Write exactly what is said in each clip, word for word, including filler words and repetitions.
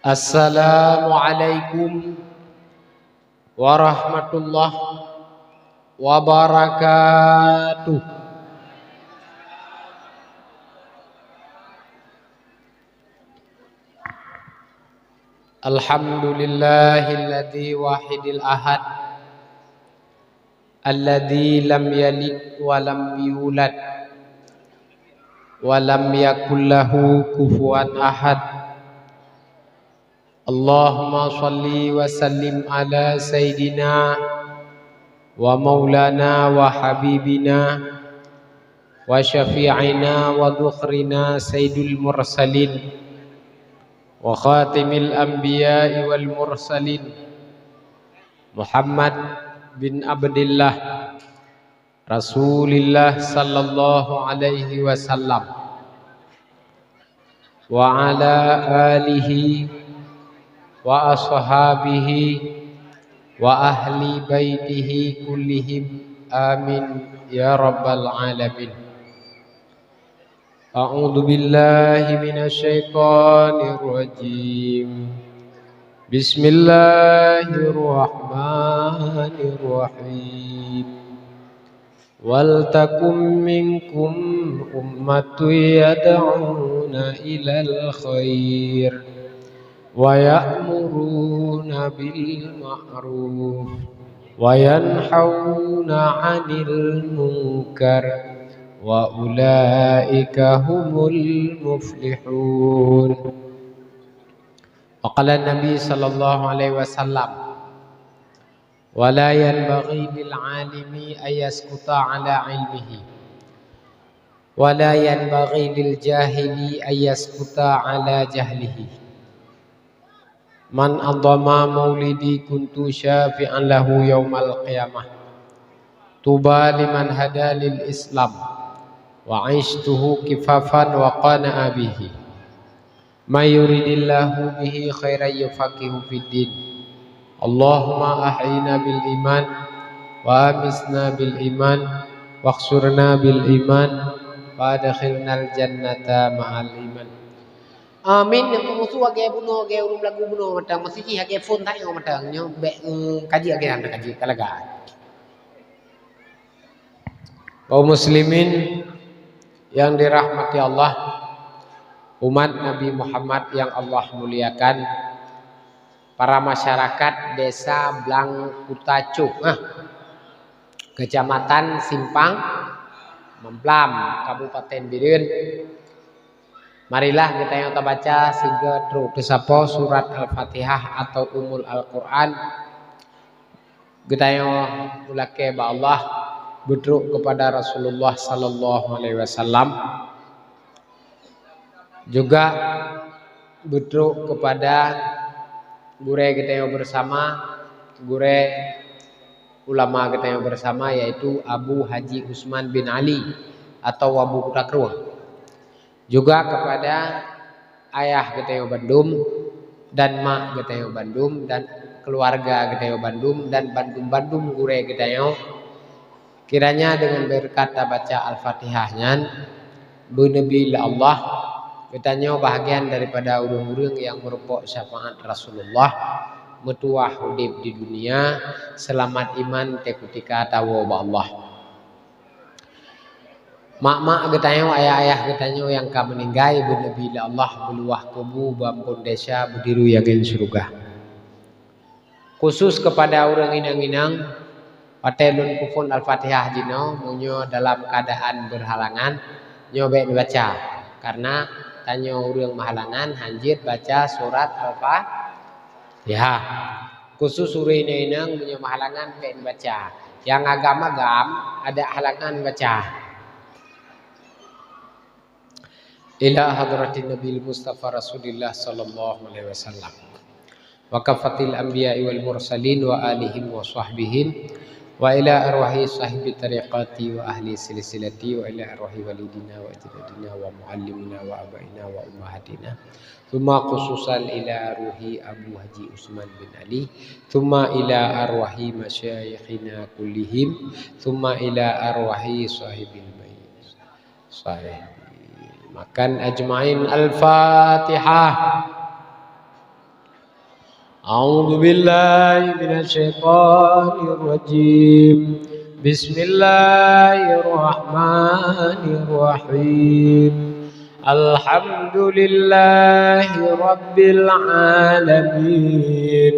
Assalamualaikum warahmatullahi wabarakatuh. Alhamdulillahilladzi wahidil ahad, alladzi lam yalid wa lam yulad, wa lam yakul lahu kufuwan ahad. Allahumma shalli wa sallim ala sayyidina wa maulana wa habibina wa syafi'ina wa dhukhrina sayyidil mursalin wa khatimil anbiya'i wal mursalin, Muhammad bin Abdillah, Rasulillah sallallahu alaihi wasallam, wa ala alihi wa ashabihi wa ahli baitihi kullihim. Amin ya rabbal alamin. A'udzu billahi minasy syaithanir rajim. Bismillahirrahmanirrahim. Wal takum minkum ummatun yad'una ilal khair wa ya'muruna bil ma'ruf wa yanhauna 'anil munkar wa ulaika humul muflihun. Wa qala Nabi sallallahu alaihi wasallam, wa la yanbaghi lil alimi an yaskuta ala ilmihi, wa la yanbaghi lil jahili an yaskuta ala jahlihi. Man adhama maulidi kuntu syafi'an lahu yaumal qiyamah. Tuba liman hada lil Islam wa aishtuhu kifafan wa qana'a bihi. May yuridillahu bihi khairan yufaqihu fid din. Allahumma ahyina bil iman wa amitna bil iman wahsyurna bil iman wa adkhilnal jannata ma'al iman. Amin. Nyang peumusu lagèe bunoe, lagèe ureueng lagu bunoe mantong, meusijih lagèe phon tanyoe mantong. Nyoe bèk, eh, kaji lagèe nyan kaji ka lagak. Kaum muslimin yang dirahmati Allah, umat Nabi Muhammad yang Allah muliakan, para masyarakat Desa Blang Kuta Cok, ah, Kecamatan Simpang Mamplam, Kabupaten Bireuen. Marilah geutanyoe tabaca sigoe trok teusapoe surat Al-Fatihah atau Ummul Al-Quran. Geutanyoe meulakèe bak Allah, beutrok keupada Rasulullah sallallahu alaihi wasallam. Juga beutrok keupada gurèe geutanyoe bersama, gurèe ulama geutanyoe bersama, yaitu Abu Haji Usman bin Ali atau Abu Kuta Krueng. Juga keupada ayah geutanyoe bandum dan mak geutanyoe bandum dan keuluwarga geutanyoe bandum dan bandum-bandum gurèe geutanyoe. Kiranya deungon beureukat tabaca Al-Fatihah nyan, beuneubri lé Allah geutanyoe bahagian daripada ureueng-ureueng nyang meurumpok syafaat Rasulullah, meutuwah udép di dunia, seulamat iman, teukutika tawoe bak Allah. Mak-mak geutanyoe, ayah-ayah geutanyoe nyang ka meuninggai, beuneubri lé Allah, beuluwah kubu, beuamphon desya, beudiru angén syeuruga. Khusus keupada ureueng inong-inong, watèe lôn peuphon Al-Fatihah jinoe, meunyoe dalam keuadaan beurhalangan, nyoe bèk neubaca. Kareuna tanyoe ureueng meuhalangan, hanjeuet baca surat Al-Fatihah. Khusus ureueng inong-inong, meunyoe meuhalangan, bèk neubaca. Nyang agam-agam, adak halangan baca. Ila hadratin Nabil Mustafa Rasulillah sallallahu alaihi wasallam. Wa kafatil anbiya'i wal mursalin wa alihim wa sahbihim. Wa ila arwahi sahibi tariqati wa ahli silsilati wa ila arwahi walidina wa ajdadina wa muallimina wa abaina wa ummahatina. Tsumma khususan ila ruhi Abu Haji Usman bin Ali. Tsumma ila arwahi masyayikhina kullihim. Tsumma ila arwahi sahibil bait. Sahih. Makan ajmain. Al-Fatihah. أعوذ بالله من الشيطان الرجيم. بسم الله الرحمن الرحيم. الحمد لله رب العالمين.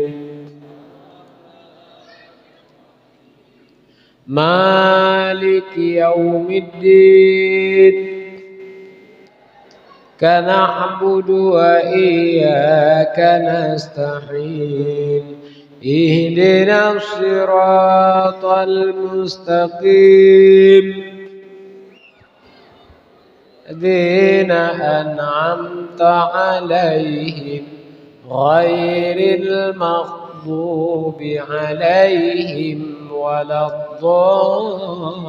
مالك يوم الدين. إياك نعبد وإياك نستعين. اهدنا الصراط المستقيم. الذين أنعمت عليهم غير المغضوب عليهم ولا الضالين.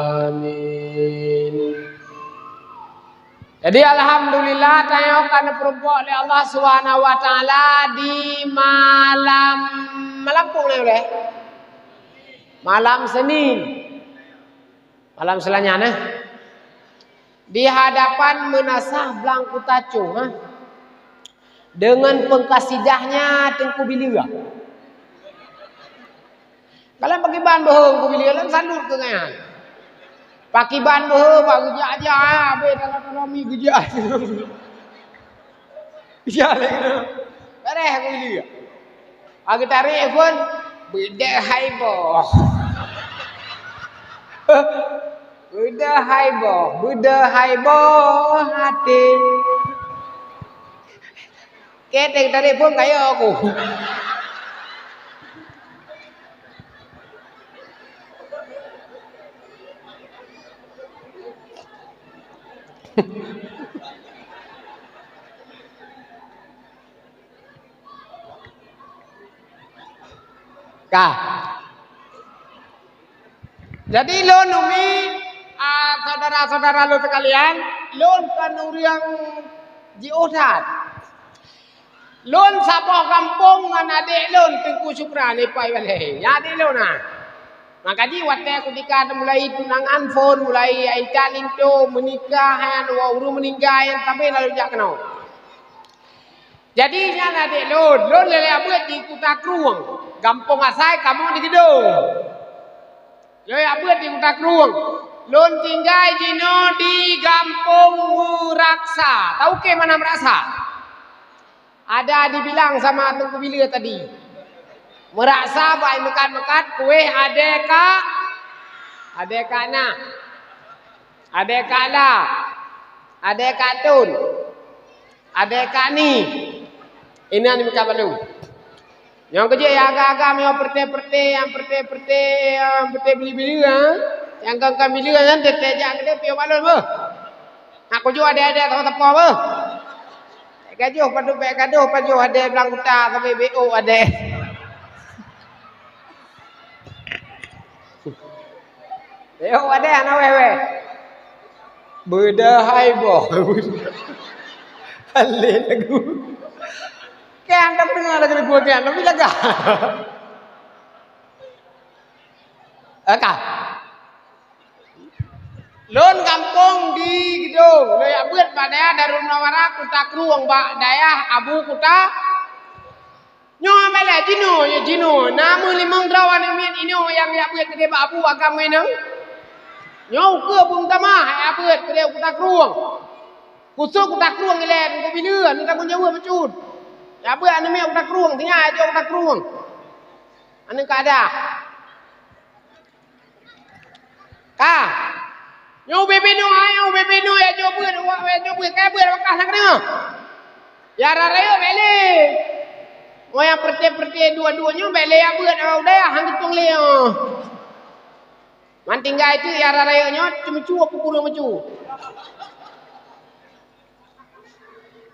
آمين. Jadi, alhamdulillah, tanyoe ka neupeurumpok lé Allah Subhanahu wa Taala di malam, malam peue ulèe? Malam Senin. Malam Senin nyan, eh. Di hadapan meunasah Blang Kuta Cong, ha. Deungon peungkasidahnya Teungku Bileu. Kalau pakiban beuhe Teungku Bileu, lôn salut keu nyan. Pakiban beuhe bak geujak-jak, ha, abéh dalam ekonomi geujak. Ya, lé keunoe. Beureh Teungku Bileu. Lagi tarék phôn, beudôh hai boh. Beudôh hai boh, beudôh hai boh até. Keu teuh tarék phôn kayée aku. Ka. Jadi lôn umi, a, syedara-syedara lôn sekalian, lôn kon ureuëng jiôh that. Lôn saboh gampông ngon adék lôn Teungku Syukran, ipai balée. Nyan adék lôn na. Maka jih watée kutika mulai tunangan phôn, mulai intat linto, meunikah, nyan, ureuëng meuninggai, nyan sabe na lôn jak keunoe. Jadi nyan adék lôn, lôn lé jak beuet di Kuta Krueng, gampông asai kamoe di Geudong. Lôn jak beuet di Kuta Krueng. Lôn tinggai jinoe di Gampông Meuraksa. Tahu keu mana Meuraksa? Ada dibilang sama Teungku Bileu tadi. Meuraksa bak meukat-meukat kueh adék kak, adék kak na, adék kak la, adék kak tun. Adék kak ni, inan meukat balu. Nyang keujeuet nyang agam-agam, nyang peureute-peureute, nyang peureute-peureute, nyang peureute bili-bili, ha? Nyang kon-kon bili nyan teuntée jak keudeh piôh balon beuh. Nak kujok adék-adék sapo-sapo beuh. Gajoh padub bék gadoh pajoh adék Blang Kuta sabe bék ôk adék. Tengok wadah hana wéh-wéh. Beudahai boh. Halé lagu. Kan dak deungoe lagu-lagu kan, tapi lagak. Aka. Lôn gampông di Geudong, lôn jak beuet bak dayah Darul Munawwarah, Kuta Krueng, bak dayah Abu Kuta. Nyoe balée jinoe, nyoe jinoe, na meulimong droe aneuk miet inoe nyang jak beuet keudeh bak Abu agam ngon inong. Nyoe ukeue beumeutamah jak beuet keudeh Kuta Krueng. Khusos Kuta Krueng ilée Teungku Bileu, aneuk tanggong jaweueb bacut. Jak beuet aneuk miet Kuta Krueng, sinyak jak jok Kuta Krueng. Aneuk keuadah. Ka. Nyoe ubé binoe, nyoe ubé binoe jak jok beuet, jak jok beuet, ka beuet, ka na keudeh. Ya raya bék lé. Ngon nyang peureute-peureute dua-dua nyoe bék lé jak beuet, udah han geutueng lé nyoe. Man tinggai teuk ya raya nyoe, ceumeucue peukureueng meucue.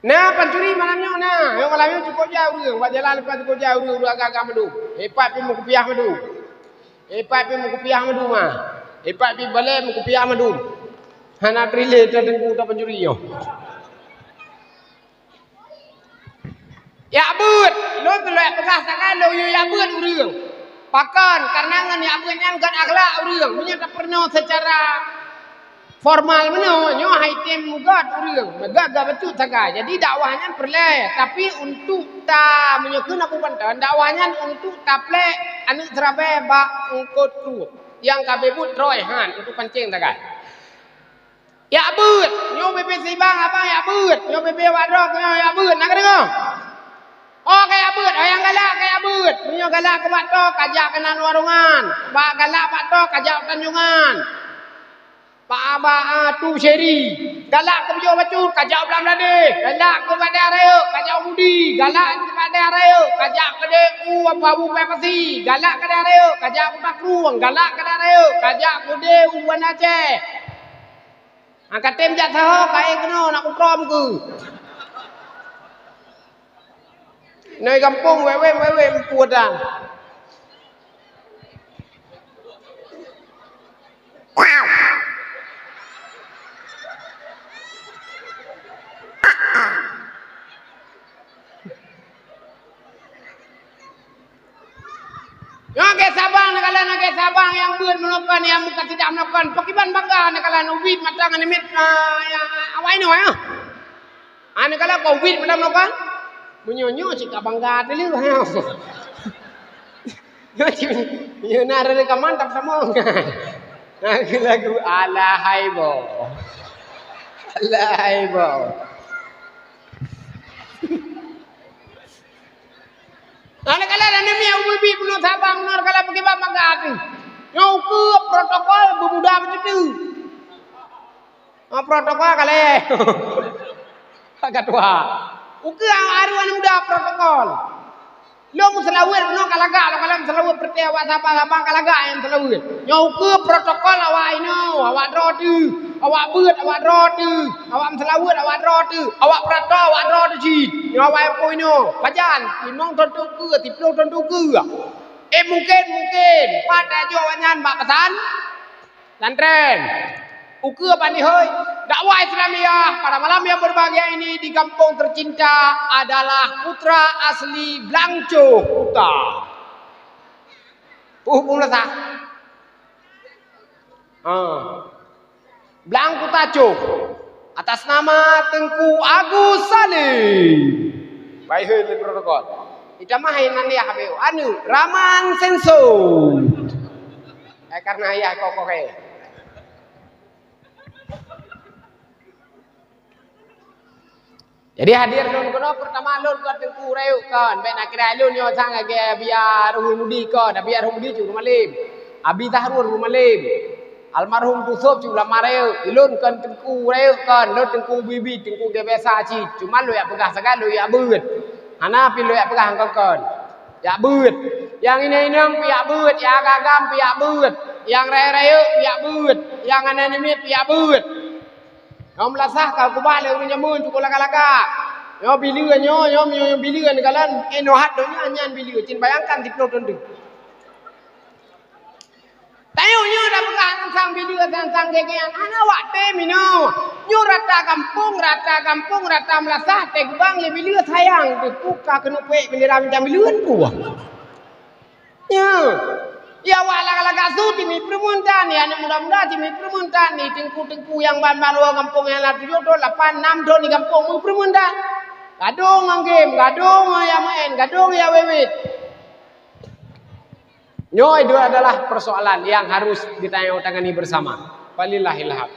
Na pancuri malam nyoe na. Nyoe malam nyoe cukôp jai ureuëng. Bak jalan leupah cukôp jai ureuëng, ureuëng agak-agak mandum. Ipat pih meukupiah mandum. Ipat pih meukupiah mandum ma. Ipat pih balée meukupiah mandum. Hana teurilée teungku tapancuri nyoe. Jak beuet, lôn teulak peugah sagai lôn yue jak beuet ureuëng. Pakon, kareuna ngon jak beuet nyan gét akhlak ureuëng. Meunyoe tapeurunoe seucara Formal meunoe, nyoe hai tem mugot ureuëng, meugot-got bacut sagai. Jadi dakwah nyan peureulée, tapi untuk ta, meunyoe keu na bubantan, dakwah nyan untuk taplek aneuëk seurabe bak eungkot krueng nyang ka beubuet droe han untuk pancéng sagai. Yak beuet, nyoe bebe sibang abang yak beuet, nyoe bebe wadrok nyoe yak beuet, na keudeuh? Oh, ka yak beuet, oh nyang galak ka yak beuet. Meunyoe galak keu bak toh, kajak keunan warungan. Bak galak bak toh, kajak u tanjongan. Bak, bak, ah, tu Syeri. Galak keu bujoe bacut, kajak u Blang Meuladeih. Galak keu bak dayah rayeuk, kajak u Budi. Galak keu bak dayah rayeuk, kajak keudeh u Abu Pasi. Galak keu dayah rayeuk, kajak u Takrueng. Galak keu dayah rayeuk, kajak keudeh u Banda Aceh. Angkatem jak saho, kae keunoe nak utroe mukeue. Noi gampông wewe-wewe meupuotan. Nyoe gét sabang, neukalon gét sabang nyang beuet meunokon, nyang meukat sidak meunokon. Pakriban bangga neukalon ubit mata ngon miet, ah, ya, awai nyoe, ya. Ah, neukalon kau ubit mata meunokon. Meunyoe nyoe cit ka bangga teuleuh, ya. Nyoe cit, nyoe na rere ka mantap sama. Nah, lagu alahai bo. Alahai bo. Nah, neukalon aneuk miet ubit-ubit bunoe sabang, bunoe neukalon pakriban bangga teuh. Nyoe ukeue protokol beumuda beuteuteue. Ah, protokol kalée. Ka tuha. Ukeue areueng aneuk muda protokol. Lôn meuseulaweuet bunoe ka lagak, lôn kalon meuseulaweuet peureuté awak saba-saba ka lagak nyang meuseulaweuet. Nyoe ukeue protokol awak inoe, awak droe teuh, awak beuet, awak droe teuh, awak meuseulaweuet, awak droe teuh, awak peurato, awak droe teuh cit. Nyoe awak nyang peue inoe, pajan, limong thon ukeue, siplôh thon ukeue. Eh, mungken, mungken, pat tajok awak nyan bak peusan? Santren. Ukeue Pak Nihoi, dakwah Islamiyah pada malam yang berbahagia ini di kampung tercinta adalah putra asli Blangcoh Kuta. Puh pun sah. Ha. Blang Kuta Coh. Atas nama Teungku Agus Salim. Baik, hei, protokol. Itamah hai nan ya habeu. Anu, Raman Senso. Eh, karena ayah kok, kok, eh. Jadi hadir lôn keunoe, peurtama lôn kon Teungku Rayeuk kon, bèk na kira lôn nyoe sang lagèe Abi Ruhul Mudi kon, Abi Ruhul Mudi cit ureueng malem, Abi Zahrul ureueng malem, almarhum Tusop cit ulama rayeuk, lôn kon Teungku Rayeuk kon, lôn Teungku Bibi, Teungku Gebesa cit, cuma lôn jak peugah sagai lôn jak beuet, hana pih lôn jak peugah kon-kon. Jak beuet. Nyang inong-inong pih jak beuet, nyang agam-agam pih jak beuet, nyang rayeuk-rayeuk pih jak beuet, nyang hana namiet pih jak beuet. Nyoe meulasah ka keubah lé ureueng jameun cukôp lagak-lagak. Nyoe bileue nyoe, nyoe, nyoe bileue neukalon, eh, nyoe hat donya nyan bileue, cit bayangkan siplôh thon teuk. Tanyoe nyoe tapeugah teuntang bileue, teuntang gegean, hana watèe minoe. Nyoe rata gampông, rata gampông, rata meulasah, teugeubang lé bileue sayang, teuka keuneuk peuék bendera mantong bileue puih. Nyoe. Ya, awak lagak-lagak su timi peureumeun tan, ya, aneuk muda-muda timi peureumeun tan, di teungku-teungku nyang ban-ban gampông nyang na tujoh thon, lapan, nam thon di gampông meupeureumeun tan. Gadong ngon game, gadong ngon ya main, gadong ya wewet. Nyoe itu adalah persoalan yang harus geutanyoe tangani bersama. Walillahil hamd.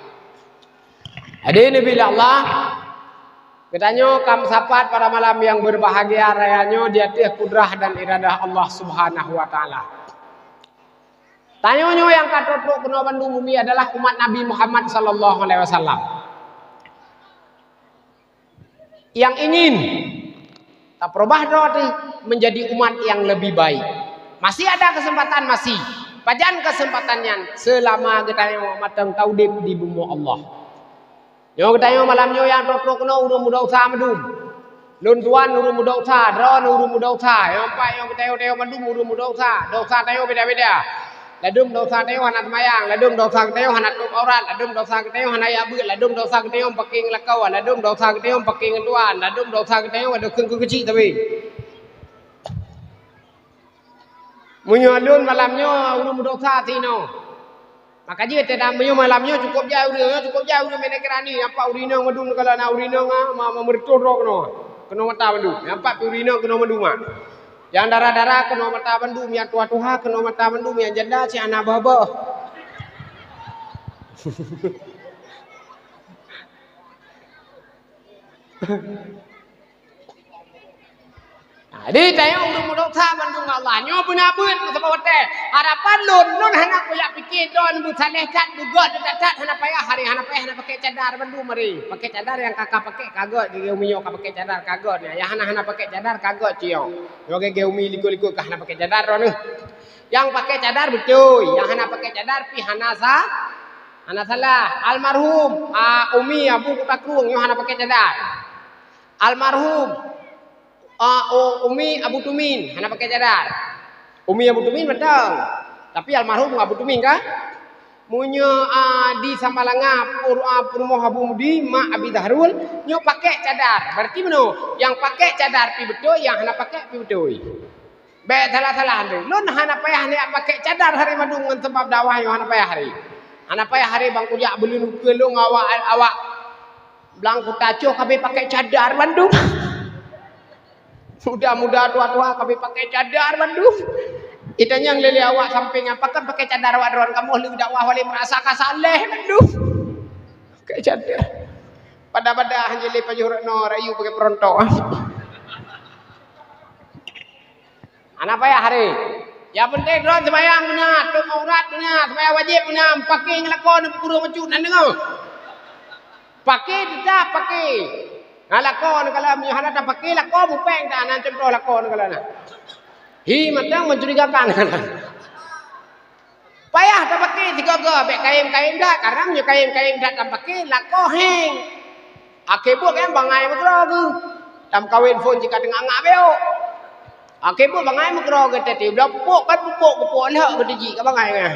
Hadirin billah, geutanyoe ka meusapat pada malam yang berbahagia raya nyoe di ateueh kudrah dan iradah Allah Subhanahu wa Ta'ala. Tanyoe nyoe nyang ka trok-trok keunoe bandum bumi adalah umat Nabi Muhammad sallallahu alaihi wasallam. Yang ingin tapeurubah droe teuh menjadi umat yang lebih baik. Masih ada kesempatan, masih. Pajan kesempatan nyan? Selama geutanyoe mantong taudeb di bumoe Allah. Nyoe geutanyoe malam nyoe nyang trok-trok keunoe ureueng meudosa mandum. Lôn tuan ureueng meudosa, droeneuh ureueng meudosa, nyang pat nyoe geutanyoe-tanyoe mandum ureueng meudosa. Dosa tanyoe beda-beda. Ladôm dosa tanyoe hana seumayang, ladôm dosa geutanyoe hana tôp aurat, ladôm dosa geutanyoe hana jak beuet, ladôm dosa geutanyoe pakéng lakoe, ladôm dosa geutanyoe pakéng tuan, ladôm dosa geutanyoe ladôm keu keuchik sabe. Meunyoe lôn malam nyoe ureueng meudosa sinoe, Maka jih teuh dah meunyoe malam nyoe cukôp jai ureueng, nyoe cukôp jai ureueng Banda Kerani, nampak ureueng inong mandum, kalau na ureueng inong, ah, ma-, ma-, meureutoh droe keunoe. Keunoe mata mandum. Nampak pih ureueng inong keunoe mandum, ah. Nyang dara-dara keunoe mata mandum, nyang tuha-tuha keunoe mata mandum, nyang janda cit hana beuh-beuh. Nah, di tanyoe ureueng meudosa bandum ngon Allah. Nyoe beuna beuet meusaboh watèe. Harapan lôn, lôn hana kujak pike droe beusaleh that, beugöt that-that, hana payah hari, hana payah, hana pakai cadar bandum hari. Pakai cadar nyang ka, ka pakai ka göt, gigi umi nyoe ka pakai cadar ka göt. Nyang hana, hana pakai cadar ka göt cit nyoe. Nyoe gigi umi likot-likot ka hana pakai cadar droeneuh. Nyang pakai cadar beutôi, nyang hana pakai cadar pih hana sa-, hana salah. Almarhum, ah, Umi Abu Kuta Krueng nyoe hana pakai cadar. Almarhum, ah, U-, Umi Abu Tumin hana pakai cadar. Umi Abu Tumin mantong. Tapi almarhum Abu Tumin kan? Meunyoe, ah, di Samalanga, pur-, ah, peurumoh Abu Mudi, mak Abi Zahrul, nyoe pakai cadar. Berarti meunoe, nyang pakai cadar pih beutôi, nyang hana pakai pih beutôi. Bèk salah-salah lé. Lôn hana payah neujak pakai cadar hari mandum ngon sabab dakwah nyoe hana payah hari. Hana payah hari bang kujak beuleuen ukeue lôn awak, awak blang kuta coh ka abéh pakai cadar bandum. Muda-muda, tua-tua ka abéh pakai cadar bandum. Itanyong lé-lé awak sampéng, pakon pakai cadar awak droen, kamoe lé dakwah wali meurasa ka saleh bandum. Pakai cadar. Pada-pada hana lé pajoh rot noe rayu pakai peuruntok. Hana payah hari. Nyang penting droen seumayang beuna, tueng aurat beuna, seumayang wajéb beuna, paké ngon lakoe neupeuguru meucut, na deungoe? Paké teutap paké. Na lakoe neukalon, meunyoe hana tapaké lakoe, bupeng ta, na cuntoh lakoe neukalon na. Hi mantong mencurigakan. Payah tapaké sigoe-goe, bèk kayém-kayém that, karena meunyoe kayém-kayém that tapaké, lakoe héng. Akhé buet kan bangai meukeurô geuh. Lam kawen phôn jih ka teungak-ngak beuh. Akhé buet bangai meukeurô geuh teuti. Blah pupuk kan pupuk, pupuk lheueh geuh jih ka bangai nyan.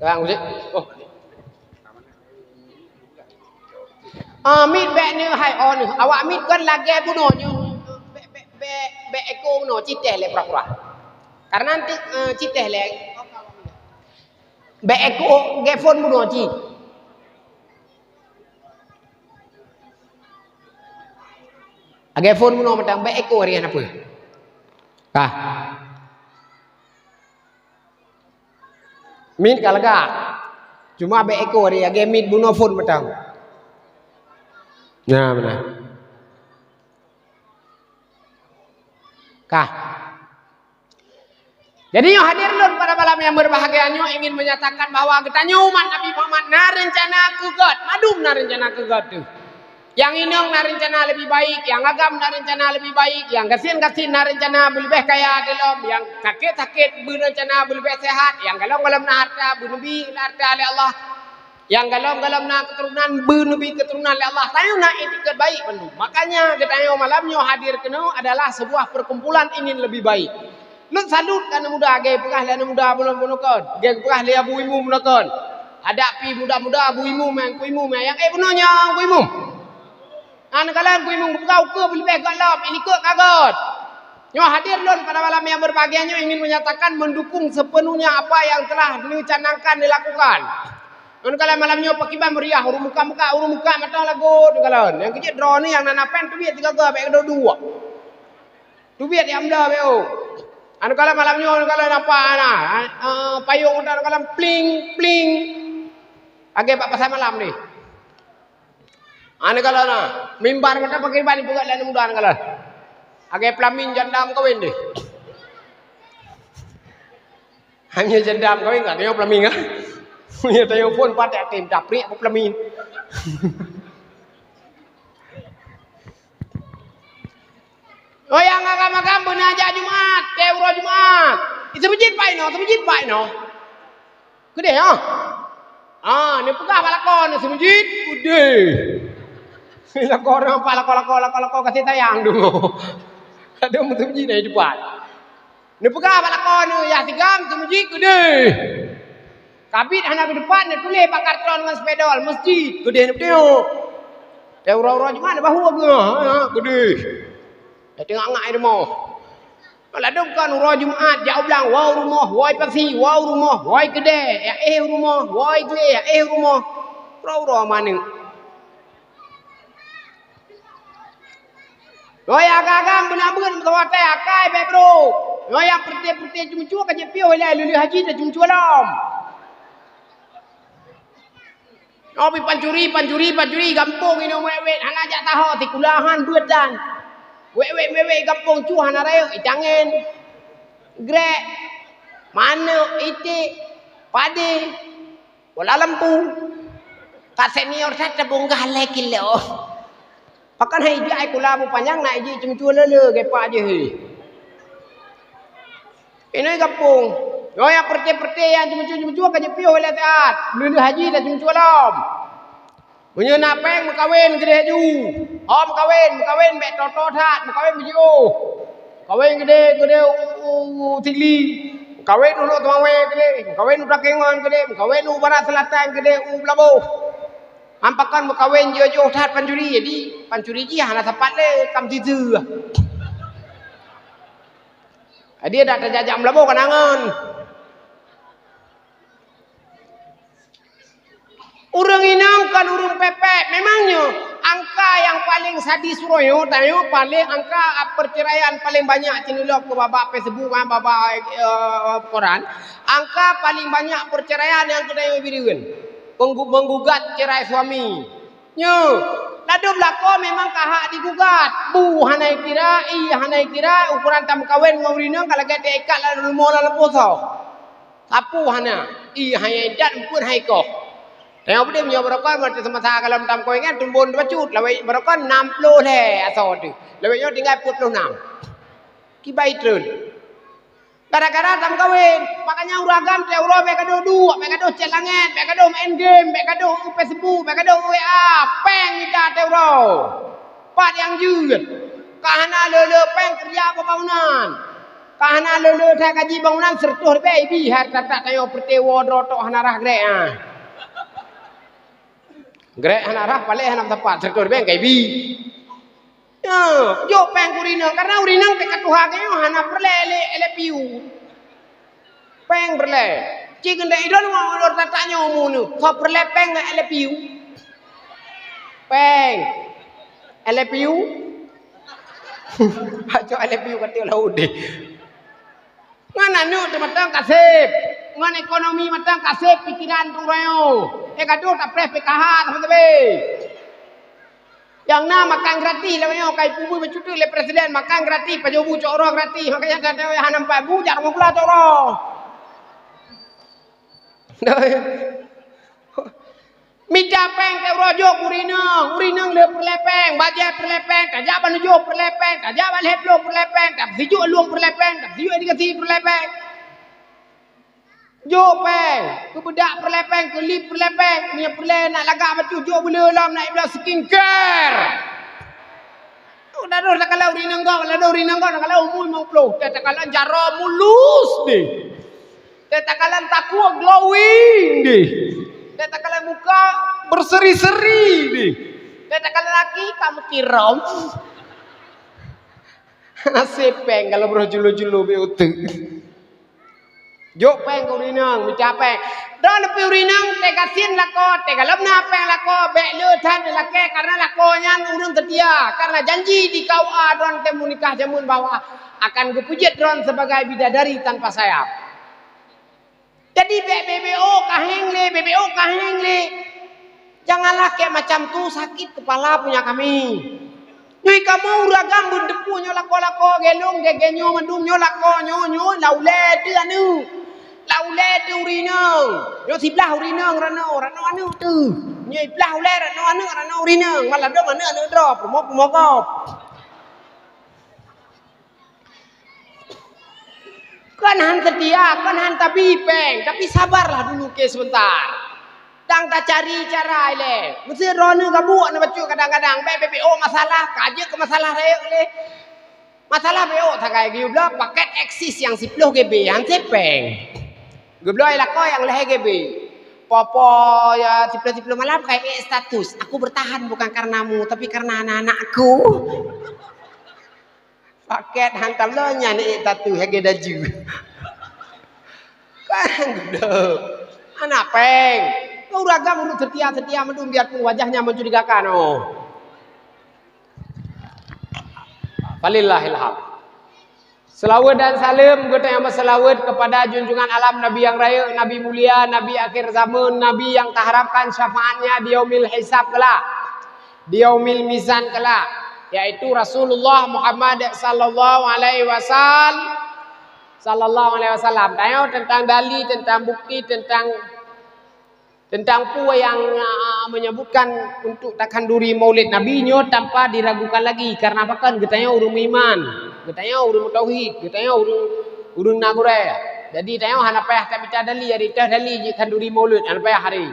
Kang Uzik. Oh. Ah, miet bèk nyoe hai oh nyoe. Awak miet kan lagèe bunoe nyoe. Bèk, bèk, bèk, bèk éko bunoe citèh lé pura-pura. Karena nanti, eh, citèh lé. Bèk éko gèphon bunoe cit. Agèphon bunoe mantong bèk éko hari hana peue. Kah. Miet ka lagak. Cuma bèk éko hari agèphon bunoe phon mantong. Nah, beuna. Kah. Jadi nyoe hadir lôn pada malam nyang berbahagia nyoe ingin menyatakan bahwa geutanyoe umat Nabi Muhammad na reuncana keu göt, mandum na reuncana keu göt teuh. Nyang inong na reuncana leubeh baik, nyang agam na reuncana leubeh baik, nyang gasien-gasien na reuncana beuleubeh kaya dilom, nyang sakét-sakét beureuncana beuleubeh sehat, nyang galom-galom na harta beuneubi harta lé Allah. Nyang galom-galom na keuturonan beuneubi keuturonan lé Allah. Tanyoe na itikad baik bandum. Makanya geutanyoe malam nyoe hadir keunoe adalah sebuah perkumpulan ingin lebih baik. Lôn salut keu aneuk muda, lagèe peugah lé aneuk muda bunoe, bunoe kon. Lagèe peugah lé Abu Imum bunoe kon. Adak pih muda-muda Abu Imum, Teungku Imum, nyang ék bunoe nyoe Teungku Imum. Hana kalon Teungku Imum geupeugah ukeue beuleubeh göt lom, ilikot ka göt. Nyoe hadir lôn pada malam yang berbahagia nyoe ingin menyatakan mendukung sepenuhnya apa yang telah dicanangkan dilakukan. Ngon kalon malam nyoe pakriban meriah, ureueng meukat-meukat, ureueng meukat mantong lagot ngon kalon. Nyang keujeuet droeneuh nyang na napen teubiet sigoe-goe bèk duek-duek. Teubiet nyang blah bèk oh. Ngon kalon malam nyoe ngon kalon nampak na, eh, payong ngon kalon pling, pling. Lagèe bak pasai malam nyoe. Ngon kalon na, mimbar mantong pakriban ipeugöt lé aneuk muda ngon kalon. Lagèe pelamin janda meukawen deh. Hana janda meukawen ka tanyoe pelamin ah. Meunyoe tanyoe phôn patéh até meudapriek peupelamin. Oh, nyang agam-agam beuna jak Jumat, teuh uroe Jumat. Di seumeujid pai nyoe, seumeujid pai nyoe. Keudeh, ha? Ha, neupeugah bak lakoe neuh seumeujid, keudeh. Lakoe neuh nampak lakoe-lakoe, lakoe-lakoe kasih sayang dulu. Kadang meuseujid na di depan. Neupeugah bak lakoe neuh, yah sigam seumeujid, keudeh. Kabit hana keu depan, neutuléh bak karton ngon spidol, "Meuseujid," keudeh neupeuduek. Dan uroe-uroe Jumat neubahu geuh, ha, keudeh. Teungak-ngak i rumoh. Ladôm kan uroe Jumat jak u blang, woe u rumoh, woe pasi, woe u rumoh, woe keudè, jak éh u rumoh, woe glé, jak éh u rumoh. Uroe-uroe manök. Nyoe agam-agam beuna beuet meusawatai akai bèk brôk. Nyoe nyang peureté-peureté ceumeucue ka jipiôh ilèe lheuh haji teuceumeucue lom. Nyoe pih pancuri, pancuri, pancuri gampông inong wèt-wèt hana jak taho sikula han beuet dan. Wèt-wèt, wèt-wèt gampông cu hana rayeuk itangén. Grek, manök, iték, padé. Bola lampu. Ka senior that teubunggah lhèe kilo. Pakon hai ijak ai kula beu panyang na iji ceumeucue lé-lé gepak jih. Inong gampông. Nyoe nyang peureté-peureté nyang ceumeucue-ceumeucue ka jipiôh ilèe siat. Lheuh-lheuh haji dah ceumeucue lom. Meunyoe na pèng meukawen keudéh ju. Hom kawen, meukawen bèk toe-toe that, meukawen beujiôh. Kawen keudéh, keudéh u, u, u Sigli. Kawen u Lhokseumawe keudéh, kawen u Takengon keudéh, kawen u Barat Selatan keudéh, u Meulaboh. Nyan pakon meukawen jiôh-jiôh that pancuri, jadi pancuri jih hana sapat lé kam siseue. Jadi dak tajak-jak Meulaboh ka na ngon. Ureueng inong kon ureueng pèpèt. Memang nyoe angka nyang paleng sadis uroe nyoe, tanyoe paleng angka perceraian paleng banyak cit nilop keu babah Facebook, ha, babah, eh, koran. Angka paleng banyak perceraian nyang keuneuk bireuen. Penggu-, menggugat cerai suami. Nyoe, ladôm lakoe memang ka hak digugat. Bu hana ikira, ié hana ikira, ukoran tameukawen ngon ureueng inong ka lagèe teuikat lam rumoh lam lampôh soe. Sapeue hana, ié hana idat, eumpeuen han ikoh. Tanyoe beudôh meunyoe barokon, masa, masa gohlom tameukawen nyan tumbon teubacut, lawét barokon nam ploh lhèe asoe teuh. Lawét nyoe tinggai peuet ploh nam. Kiban treun. Gara-gara tameukawen, makanya ureueng agam tiep uroe bèk gadôh duek, bèk gadôh chat langèt, bèk gadôh main game, bèk gadôh u Facebook, bèk gadôh u W A, pèng mita tiep uroe. Pat nyang jeuet. Ka hana le-le pèng keureuja bak bangunan. Ka hana le-le that gaji bangunan seratus ribèe ibi, hai that-that tanyoe peureté woe droe tok hana rhah grek, ah. Grek hana rhah, palek hana meusapat, seratus ribèe ka ibi. Nyoe, jok pèng keu ureueng inong, karena ureueng inong teuka tuha geuh nyoe hana peureulèe lé, lé piu. Pèng peureulèe. Ci keuneuk idon ngon ulôn tatak nyoe umu neuh. Soe peureulèe pèng ngon I love you? Pèng. I love you? Bacut I love you ka tiep laôt deh. Ngon aneuk teuh mantong ka sép. Ngon ekonomi mantong ka sép pikeran ureueng nyoe. Eh, ka deuh tapreh P K H teuma teubi. Nyang na makan gratis lawét nyoe, ka ipeubeuet bacut lé presiden, makan gratis, pajoh bu cok uroe gratis, makanya hana nampak bu jak rumoh gula cok uroe. Mita pèng tiep uroe jok ureueng inong, ureueng inong le peureulèe pèng, bajèe peureulèe pèng, tajak Banda Jôk peureulèe pèng, tajak Banda Jôk peureulèe pèng, tajak Sijuek Lueng peureulèe pèng, tajak Sijuek Edukasi peureulèe pèng. Jok pèng, keu beudak peureulèe pèng, keu lip peureulèe pèng, meunyoe peureulèe nak lagak bacut jok buleue lom, nak ibloe skincare. Udah deuh takalon ureueng inong gob, udah deuh ureueng inong gob takalon umu limong ploh, teuh takalon jaroe mulus deh. Teuh takalon takue glowing deh. Teuh takalon muka berseri-seri deh. Teuh takalon laki ka meukirom. Naseb pèng kalau broh julu-julu beu uteuk. Jok pèng keu ureueng inong, mita pèng. Droeneuh pih ureueng inong, teugasien lakoe, teugalom na pèng lakoe, bèk le that neulakèe, karena lakoe nyan ureueng seutia. Karena janji di K U A droeneuh teuh meunikah jameun bahwa akan geupeujeuet droeneuh sebagai bidadari tanpa sayap. Jadi bèk B B O ka hèng lé, B B O ka hèng lé. Janganlah kayak macam tu, sakit kepala punya kami. Nyoe kamoe ureueng agam beuteupeue nyoe lakoe-lakoe, gèlong, gègènyoe mandum nyoe lakoe, nyoe, nyoe, lam ulèe teuh aneuk. Lam ulèe teuh ureueng inong. Nyoe siblah ureueng inong, ranoe, ranoe aneuk teuh. Nyoe siblah ulèe, ranoe aneuk, ranoe ureueng inong. Malah dong aneuk-aneuk droe, peurumoh-peurumoh gob. Kon han seutia, kon han tabi pèng, tapi sabarlah dulu ke sebentar. Dang tacari cara ilèe. Meusé droeneuh gabuek neuh bacut kadang-kadang, bèk B B O masalah, ka jeuet keu masalah rayeuk lé. Masalah B B O sagai geubloe paket Axis nyang siploh G B, han sép pèng. Geubloe lakoe nyang lhèe G B. Po-po, ya, siploh-siploh malam ka ék status, "Aku bertahan bukan karenamu, tapi karena anak-anakku." Paket hantam lo nyan ék tatu hege daju. Kan godoh. Anak péng. Ureueng agam ureueng seutia-seutia mandum biarpun wajahnya mencurigakan. Oh. Falillahil hamd. Seulaweuet dan saleuem geutanyoe meuseulaweuet keupada junjungan alam, Nabi nyang rayeuk, Nabi mulia, Nabi akhir zaman, Nabi nyang taharapkan syafaatnya di yaumil hisab kelak, di yaumil mizan kelak, yaitu Rasulullah Muhammad sallallahu alaihi wasal-, sallallahu alaihi wasallam. Tanyoe teuntang dali, teuntang bukti, teuntang Teuntang peue nyang, a, menyebutkan untuk takhanduri maulid Nabi nyoe tanpa diragukan lagi, karena pakon geutanyoe ureueng meuiman, geutanyoe ureueng meutauhid, geutanyoe ureueng, ureueng na gurée. Jadi tanyoe hana payah tamita dali, ari teuh dali jih khanduri maulid, hana payah ari.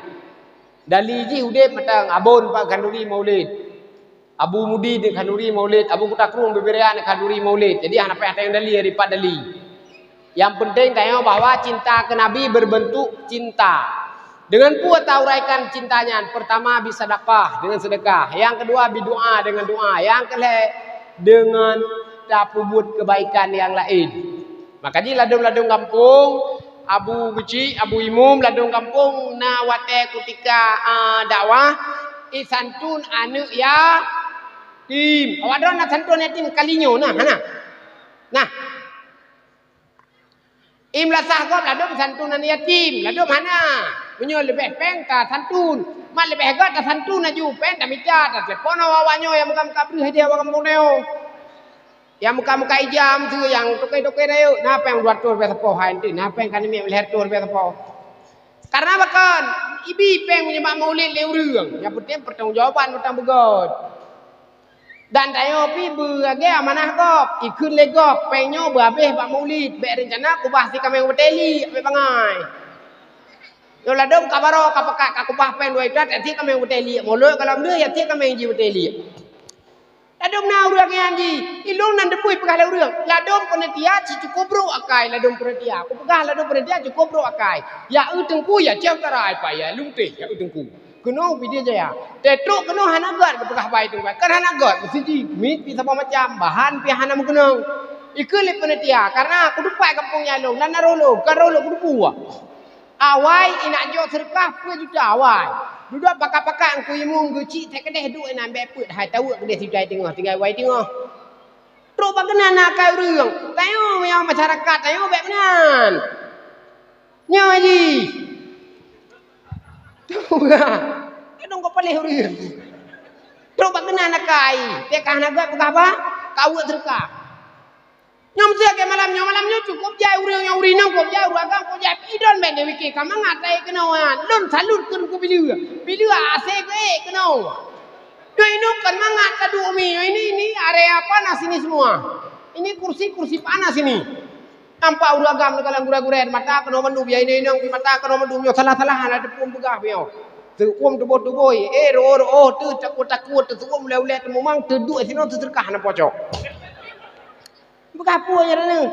Dali jih udeb mantong, Abon pat khanduri maulid. Abu Mudi neuk khanduri maulid, Abu Kuta Krueng Bibirian neuk khanduri maulid. Jadi hana payah tanyong dali, ripat dali. Yang penting tanyong bahwa cinta ke Nabi berbentuk cinta. Dengan peue tauraikan cinta nyan? Pertama, bisadakah, dengan sedekah. Yang kedua, bidoa, dengan doa. Yang kelhée, dengan tapeubuet kebaikan yang lain. Maka jih ladôm-ladôm gampông, Abu Geuchik, Abu Imum, ladôm gampông na watée kutika, a, dakwah, isantun aneuëk yatim. Awak droe na santun yatim kali nyoe na, hana? Nah. Imlasah gob ladôm santun aneuëk yatim, ladôm hana. Meunyoe leubeh péng tasantun, mat leubeh göt tasantun laju, péng tamita, tatelepon awak-awak nyoe nyang muka-muka breuh hadiah awak gampông nyoe. Nyang muka-muka ija meuseue nyang toke-toke rayeuk, na péng dua ratus ribèe sapo hai enti, na péng ka nimiet lhèe reutôh ribèe sapo. Karena pakon, ibi péng meunyoe bak maulid lé ureueng, nyang penting pertanggungjawaban mantong beugöt. Dan tanyoe pih beulagèe amanah gob, ikheun lé gob, péng nyoe beuhabéh bak maulid, bèk reuncana kubah si kaméng watèe liek, bèk bangai. Nyoe ladôm ka baroe ka pakat ka kubah péng dua juta, tapi kaméng watèe liek, mulod ka lom deuh, ya si kaméng jih watèe liek. Ladôm na ureueng nyan jih, ilôn nan deubui peugah lé ureueng, ladôm panitia cukôp brôk akai, ladôm panitia. Kupeugah ladôm panitia cukôp brôk akai. Ya eu teungku, ya ceuh tarai pai, ya lôn teh, ya eu teungku. Keunoe Pidie Jaya. Teutrok keunoe hana göt geupeugah bai teungku. Kan hana göt, meusi jih, miet pih saboh macam, bahan pih hana meukeunong. Ikheun lé panitia, karena kudupat gampông nyan lôn, dan na roh lôn, kan roh lôn kudupat. Awai inak jok seudeukah peuet juta awai. Dudoe pakat-pakat Teungku Imum geuchik that keudeh duek inan bèk peuet hai tawök keudeh sitai teungoh, tinggai wai teungoh. Trok bak keunan na akai ureueng. Tanyoe nyang masyarakat tanyoe bèk meunan. Nyoe jih. Kadang kau paléh ureueng. Trok bak keunan akai. Teuka hana göt peugah bah, ka weuek seudeukah. Nyoe meusigoe malam nyoe, malam nyoe cukôp jai ureueng nyang uri nang kôb jai, ureueng agam kôb jai, idon bèk neupiké ka mangat taék keunoe nyan. Lôn salut keu Teungku Pileue. Pileue asèe geuék keunoe. Nyoe inoe kon mangat taduek umi, nyoe ini, ini area panas ini semua. Ini kursi-kursi panas ini. Nampak ureueng agam neukalon gurèe-gurèe mata keunoe mandum, ya inong-inong di mata keunoe mandum nyoe salah-salah hana teupeu peugah nyoe. Teuuem tuboh-tuboh, eh, reuôh-reuôh, teuh takot-takot, teuuem ulèe-ulèe, teumumang, teuduek sinoe, teuseudeukah hana pocok. Peugah peue nyan droeneuh?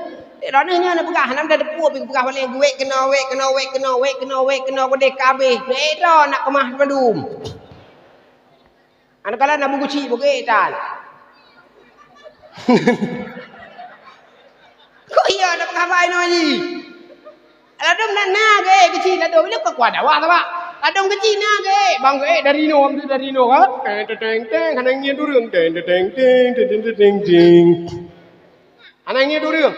Eh, droeneuh nyan na peugah, hana meuda teupeue pih peugah baleng, wék keunoe, wék keunoe, wék keunoe, wék keunoe, wék keunoe, keudeh ka habéh. Wék droe nak keumah mandum. Aneuk kala na buku cik bukét tan. Kok iya na peugah bai nyoe jih? Ladôm na, na geuék keuchik ladôm. Ilôn ka kuat dakwah sabab ladôm keuchik na geuék. Bang geuék dari inoe, dari inoe ka. Teng, teng, teng, teng, hana ngieng ureueng. Teng, teng, teng, teng. Hana ngieng ureueng.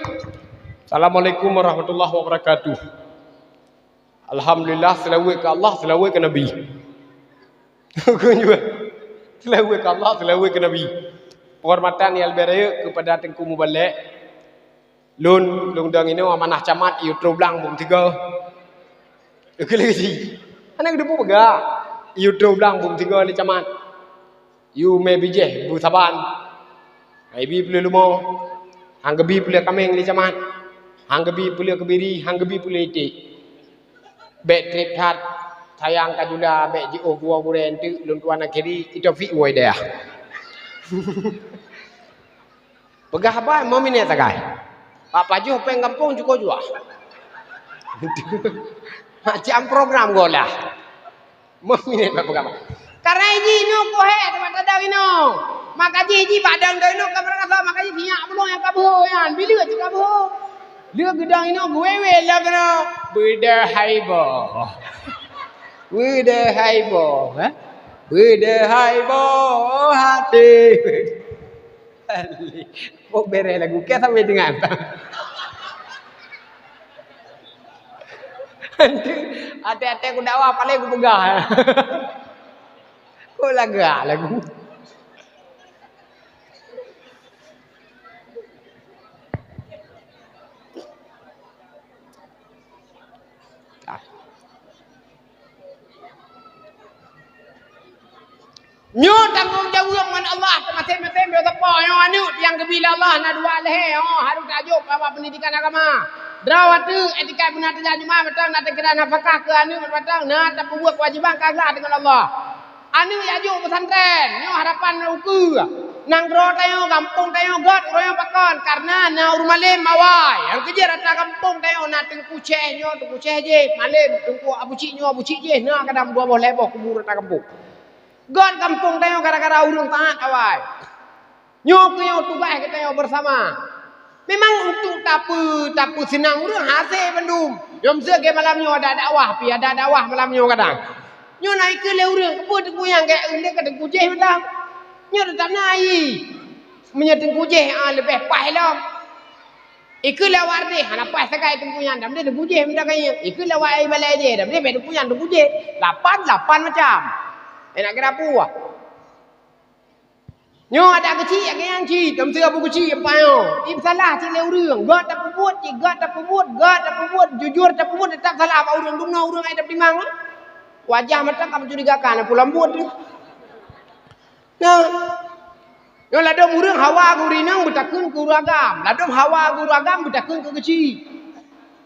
Assalamualaikum warahmatullahi wabarakatuh. Alhamdulillah, seulaweuet keu Allah, seulaweuet keu Nabi. Seulaweuet keu Allah, seulaweuet keu Nabi. Penghormatan nyang leubeh rayeuk keupada Teungku Mubalek. Lôn, lôn dong inoe amanah camat, yue troh blang beuet tiga. Keu lagèe jih. Hana geuteupeue peugah. Yue troh blang beuet tiga lé camat. Yue mè bijèh beusaban. Hai bi peuleueh leumo. Han geubi peuleueh kaméng lé camat. Han geubi peuleueh keubiri, han geubi peuleueh iték. Bèk trép that, sayang ka jula, bèk jiôh geuwoe gurèe eunteuk, lôn tuan akhiri, i Taufik woe dayah. Peugah haba, meu minèt sagai. Bak pajoh péng gampông cukôp juah. Macam program golah. Meu minèt bak peugah haba. Karai jih inoe keuhai teuma tadong inoe. Maka jih jih bak dong-dong inoe ka meurasa, maka jih sinyak bunoe nyang ka beuho nyan. Bila cit ka beuho? Lheueh geudong inoe geuwe-we lom keunoe. Beudeuh haiboh. Beudeuh haiboh, eh? Beudeuh haiboh até. Bok bereh lagu, keu sampai dengan. Até-até ku dakwah paling ku peugah. Kok lagak lagu? Nyoe tanggong jaweueb ngon Allah, teumaséng-maséng beusapo nyoe aneuk nyang geubi lé Allah na dua lhée, oh, harôh tajok bak pendidikan agama. Droe ateueh, etika beuna tajak jumah, mantong na takira nafakah keu aneuk, mantong na tapeubuet keuwajéban ka glah deungon Allah. Aneuk jak jok pesantren, nyoe harapan ukeue. Nanggroe tanyoe, gampông tanyoe gét uroe nyoe pakon, kareuna na ureuëng malém mawai. Nyang keujeuet rata gampông tanyoe na Teungku Syeh nyoe, Teungku Syeh jéh, malém, Teungku Abu Cik nyoe, Abu Cik jéh, na kadang dua boh lhée boh kubu rata gampông. Gét gampông tanyoe gara-gara ureuëng taát awai. Nyoe keuh nyoe tugaih geutanyoe beusama. Memang untuk tapeu-, tapeuseunang ureuëng hase bandum. Nyoe meuseu lagée malam nyoe ada dakwah, pi ada dakwah malam nyoe kadang. Nyoe na ikeu lé ureuëng, keupeue teungku nyang gét, eunteuk ka teungku jéh mantong. Nyoe teutap na ai. Meunyoe teungku jéh, ah, leubeh paih lom. Ikeu lé awak deh, hana paih sagai teungku nyan, dam deh teungku jéh mantong kayée. Ikeu lé awak ai balée jéh, dam deh bèk teungku nyan teungku jéh. Lapan, lapan macam. Enak kira puah. Nyoe adak keuchik, adak nyang cit, dum sigoe keuchik, empat nyoe. Ipeusalah cit lé ureuëng. Gét tapeubuet, cit gét tapeubuet, gét tapeubuet, jujur tapeubuet, teutap salah bak ureuëng. Dumnoe ureuëng ai tapeutimang, eh? Wajah mantong ka mencurigakan, peue lom buet teuh. Nah. Nyoe ladôm ureuëng hawa geuh ureuëng inong beutakheun keu ureuëng agam. Ladôm hawa geuh ureuëng agam beutakheun keu keuchik.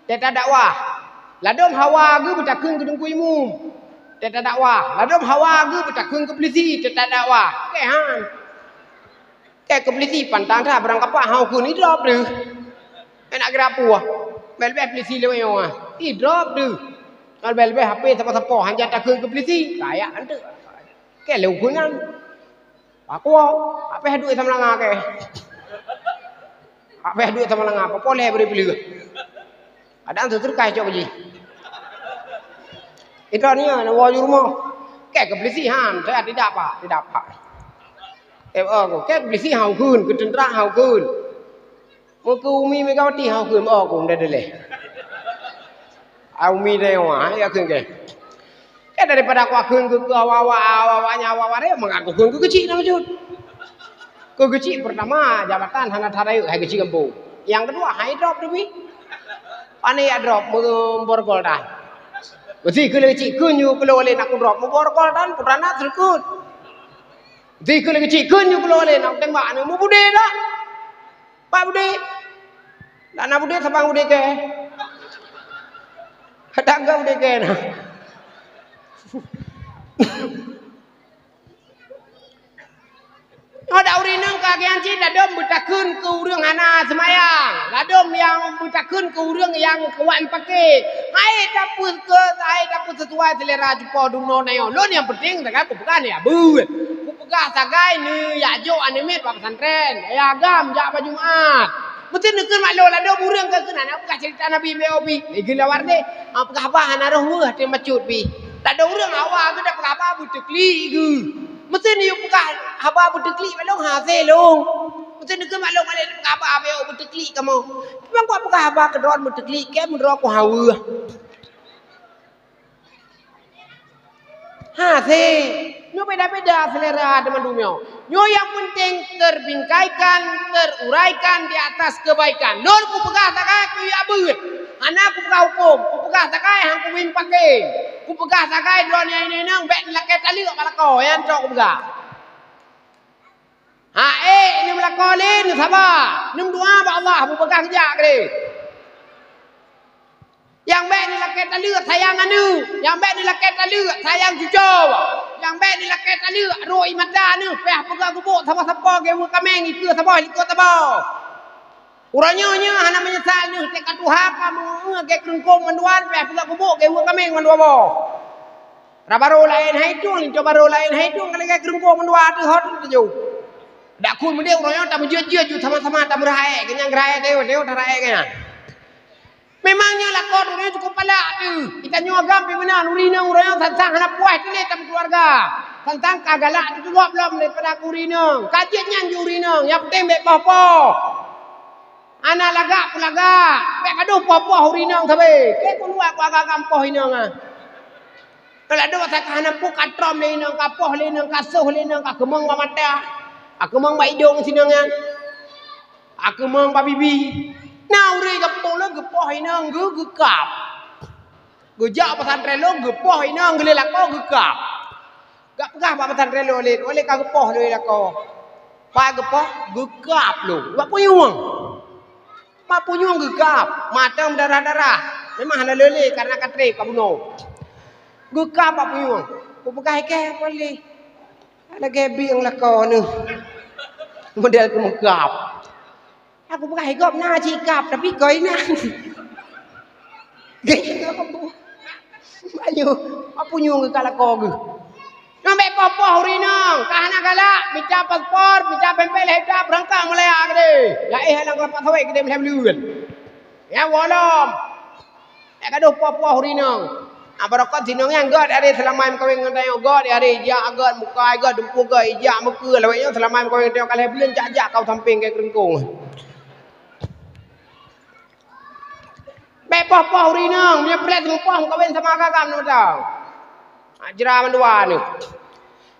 Teuta dakwah. Ladôm hawa geuh beutakheun keu teungku imum. Teuta dakwah. Ladôm hawa geuh beutakheun keu peulisi. Teuta dakwah. Keu han. Keu peulisi pantang that barang kapak hau kheun idrop deuh. Enak geura puah. Leubeh-leubeh peulisi lewat nyoe. Idrop deuh. Leubeh-leubeh H P sapo-sapo hana takheun keu peulisi. Kayak anteuk. Keu lheueh keunan. Aku, apéh duek sama langa keh. Apéh duek sama langa, peupoleh bri peuleueh. Kadang teuteurkai cok jih. Itu nia na woe rumoh. Keh keu peulisi han, saya tidak pak, tidak pak. Eh, oh, keh keu peulisi hau kheun, keu teuntra hau kheun. Meukeu Umi Megawati hau kheun, oh, keu meudadeleh. Ah, Umi Dewa, ya kheun keh. Keh daripada aku akheun keu, keu awak-awak, awak-awak nyan, awak-awak rayeuk, maka aku kheun keu keuchik na bacut. Keu keuchik pertama, jabatan hana tarayeuk, hai keuchik gampông. Nyang keudua, hai drop teubi. Pane ya drop, meuborgol tan. Meusi keu lé keuchik kheun nyoe keu lôn lé nak kudrop, meuborgol tan, putra na seukut. Meusi keu lé keuchik kheun nyoe keu lôn lé nak tembak, aneuk meubude dah. Pak Budi. Dak na Budi, saban Budi keh. Dak na Budi keh na. Nyoe dak ureuëng inong ka geuh nyan cit ladôm beutakheun keu ureuëng hana seumayang. Ladôm nyang beutakheun keu ureuëng nyang kuat pake. Hai tapeu-, hai tapeusesuai selera cupo dumnoe na nyoe. Lôn nyang penting sagai kupeugah nibak beuet. Kupeugah sagai neujak jok aneuk miet bak pesantren. Ayah agam jak bak Jumat. Meusti neukheun mak lôn ladôm ureuëng ka keunan, peugah cerita Nabi B O B. Lé geuh lawar deh. Ah, peugah haba hana roh weueh até macut pih. Ladôm ureuëng hawa geuh dak peugah haba beuteuklik geuh. Meusti neuyue peugah haba beuteuklik bak lôn hase lôn. Meusti neukheun mak lôn malée peugah haba B O B beuteuklik kamoe. Memang kuat peugah haba keudroe beuteuklik, keu meudroe ku haweueh. Hase, nyoe beda-beda selera teuma dumnoe. Nyoe nyang penting terbingkaikan, teruraikan di atas kebaikan. Lôn kupeugah sagai kuyue beuet. Hana kupeugah huköm, kupeugah sagai han kuwin pake. Kupeugah sagai droeneuh inong bèk neulakée taleuek bak lakoe, nyan cok kupeugah. Ha ék neumeulakoe lé, neusaba, neumeudoa bak Allah, beupeugah geujak keudeh. Nyang bèk neulakée taleuek sayang aneuk, nyang bèk neulakée taleuek sayang cucoe, nyang bèk neulakée taleuek rhot ie mata aneuk, payah peugah gubôk saboh sapo geuweueh kaméng, ikeue saboh likot saboh. Uroe nyoe nyoe hana meunyeusal neuh, teuka tuha ka meungeue gét keureuengkông mandua, payah peugah gubôk geuweueh kaméng mandua boh. Raba barô laén hai tueng, linto barô laén hai tueng, ka lagèe keureungkong mandua ateueh hot teuh ju. Dak khun meudeh uroe nyoe tameujeuet-jeuet ju sama-sama tameurah èk, keu nyang geurah èk teuh, teuh tarah èk nyan. Memang nyoe lakoe ureueng nyoe cukup palak teuh. Geutanyoe agam pih meunan, ureueng inong uroe nyoe sang-sang hana puas teuh lé tameukeuluwarga. Sang-sang ka galak teuh gob lom daripada ureueng inong. Ka jeuet nyan ju ureueng inong, nyang penting bèk poh-poh. Hana lagak peulagak, bèk gadôh poh-poh ureueng inong sabe. Keu peuluwa ku agam-agam poh inong ah. Kalau ado asai ka hana peue ka trom lé inong, ka poh lé inong, ka soh lé inong, ka keumong bak mata, ka keumong bak idong si inong nyan. Ka keumong bak bibi. Na ureueng gampông lôn geupoh inong geu-, geukab. Geujak pesantren lôn geupoh inong geulé lakoe geukab. Gak peugah bak pesantren lôn lé, "Ulèe ka geupoh lôn lakoe." Pat geupoh, geukab lôn. Bak punyueng. Bak punyueng geukab. Mata meudarah-darah. Memang hana lé-lé karena ka trép ka bunoe. Geukab bak punyueng. Kupeugah, "Ikei apa lé?" Lagèe bieng lakoe neuh. Model keumeukab. Aku peugah, "Gob na cit kab, tapi koi na." Geuh, ayo, apa nyueng keu ka lakoe geuh? Nyoe bèk poh-poh ureueng inong, ka hana galak, mita paspor, mita pémpéh lhèe juta, beurangkat Malaya keudéh. Laén lam keulapak sawét keudéh lhèe buleuen. Ya, walom. Bèk gadôh poh-poh ureueng inong. Ah, barokon si inong nyan gèt aré seulama meukawen ngon tanyoe, gèt aré, ijak gèt, muka gèt, dumpeue gèt, ijak meukeue, lawét nyoe seulama meukawen ngon tanyoe, ka lhèe buleuen jak-jak ka u sampéng keu keureungkong. Bèk poh-poh ureueng inong, meunyoe peureulèe teumeupoh meukawen sama agam-agam nyoe mantong. Ah, jra mandua nyoe.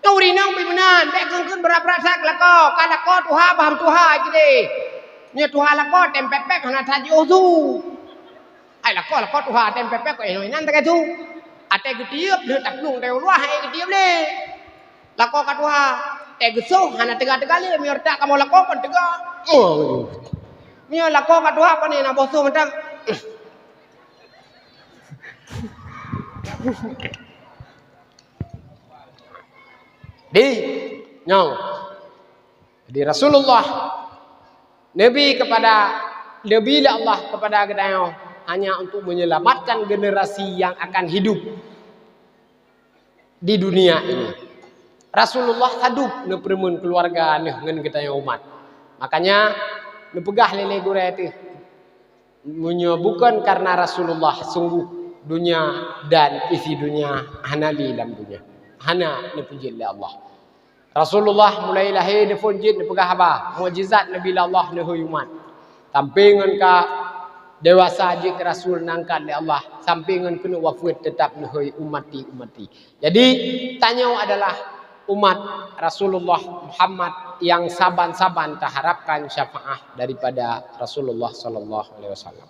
Nyoe ureueng inong pih meunan, bèk kheun-kheun brat-brat that lakoe, ka lakoe tuha bah meutuha cit deh. Nyoe tuha lakoe tem pép-pép hana that jiôh su. Hai lakoe, lakoe tuha tem pép-pép kok inoe inan takai su. Watèe geutiyeub, lheueh taplueng teuh luwah hai geutiyeub lé. Lakoe ka tuha, watèe geusoh hana teuga-teuga lé, meunyoe reutak kamoe lakoe kon teuga. Oh. Meunyoe lakoe ka tuha pane na boh soh mantong. Di, nyoe. Jadi Rasulullah, Nabi kepada, Nabi lé Allah kepada geutanyoe hanya untuk menyelamatkan generasi yang akan hidup di dunia ini. Rasulullah sadub neupeureumeun keuluwarga neuh ngon geutanyoe umat. Makanya neupeugah lé, lé gurèe teuh, meunyoe bukon karena Rasulullah, sungguh dunia dan isi dunia hana lé lam dunia. Hana neupeujeuet lé Allah. Rasulullah mulai lahé neuphon jeuet neupeugah haba, mukjizat Nabi lé Allah neuhôi umat. Sampai ngon ka dewasa jeuet keu rasul neuangkat lé Allah, sampai ngon keuneuk wafeuet teutap neuhôi ummati, ummati. Jadi, tanyoe adalah umat Rasulullah Muhammad yang saban-saban taharapkan syafaat daripada Rasulullah sallallahu alaihi wasallam.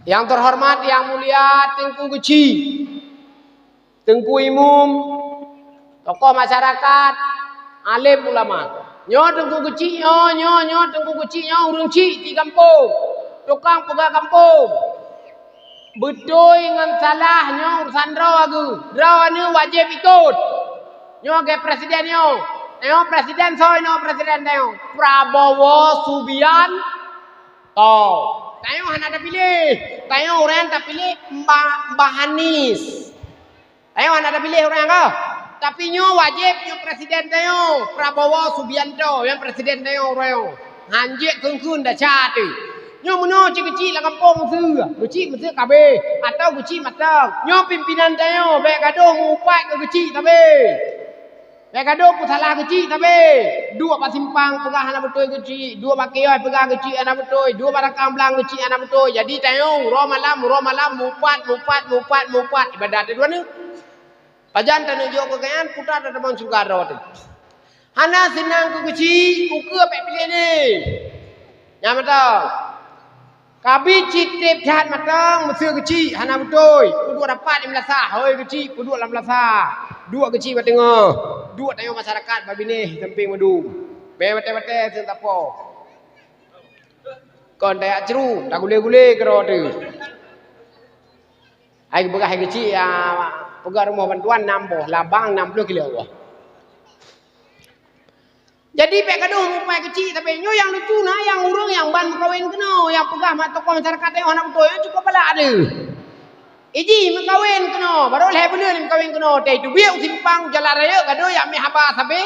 Yang terhormat, yang mulia Teungku Geuchik, Teungku Imum, tokoh masyarakat, alim ulama. Nyoe Teungku Geuchik, nyoe, nyoe, nyoe Teungku Geuchik, nyoe ureueng chik di gampông, tukang peugah gampông. Beutôi ngon salah nyoe urusan droe geuh. Droe nyoe wajéb ikot. Nyoe gét presiden nyoe. Nyoe presiden soe nyoe presiden nyoe? Prabowo Subian To. Tanyoe hana tapiléh. Tanyoe ureueng tapiléh Mbah, Mbah Anies. Tanyoe hana tapiléh ureueng ka. Tapi nyoe wajéb nyoe presiden tanyoe, Prabowo Subianto, nyan presiden tanyoe uroe nyoe. Hanjeuet kheun-kheun desya teuh. Nyoe meunoe cit Geuchik lam gampông meuseu. Geuchik meuseu kabeh, atau Geuchik mantong. Nyoe pimpinan tanyoe, bèk gadôh meu-upat keu Geuchik sabe. Bèk gadôh peusalah Geuchik sabe. Duek bak simpang peugah hana beutôi Geuchik, duek bak kios peugah Geuchik hana beutôi, duek bak rakang blang Geuchik hana beutôi. Jadi tanyoe uroe malam, uroe malam meu-upat, meu-upat, meu-upat, meu-upat ibadat di luwa nyoe. Pajan taneuk jok keu gobnyan, putra tateumong syeuruga droe teuh. Hana seunang keu Geuchik, ukeue bèk piléh lé. Nyan mantong. Kabi cit trép that mantong, meuseu Geuchik hana beutôi. Peuduek rapat di meulasah, hôi Geuchik, peuduek lam meulasah. Duek Geuchik bak teungoh. Duek tanyoe masyarakat bak binéh sampéng mandum. Bèk watèe-watèe seunang tapo. Kon tajak cru, tagulé-gulé keudroe teuh. Hai geupeugah hai Geuchik, ya, peugah rumoh bantuan nam boh, labang nam ploh kilo boh. Jadi bèk gadôh meu-upat Geuchik, tapi nyoe nyang lucu na nyang ureueng nyang ban meukawen keunoe, nyang peugah mak tokoh masyarakat nyoe hana beutôi, nyoe cukup balak deuh. Iji meukawen keunoe, barô lhèe buleuen meukawen keunoe, teuh teubiet u simpang jalan raya, gadôh jak mè haba sabé,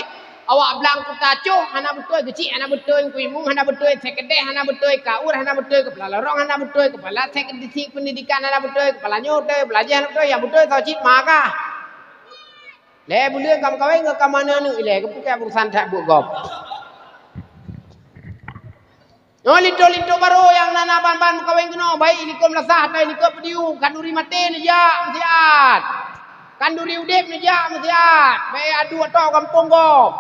awak blang kuta coh, hana beutôi geuchik, hana beutôi Teungku Imum, hana beutôi sekdes, hana beutôi kaur, hana beutôi keupala lorong, hana beutôi keupala sek-, distrik pendidikan, hana beutôi keupala nyoe, beutôi, beulajah hana beutôi, nyang beutôi soe cit maka. Lhèe buleuen ka meukawen ngon ka meuaneuk ilèe, geupeugah urusan that buet gob. Nyoe linto-linto barô nyang na, na ban-ban meukawen keunoe, baik likot meulasah atawa likot peudiu, khanduri maté neujak meusiat. Khanduri udép neujak meusiat. Bèk adu atô gampông gob.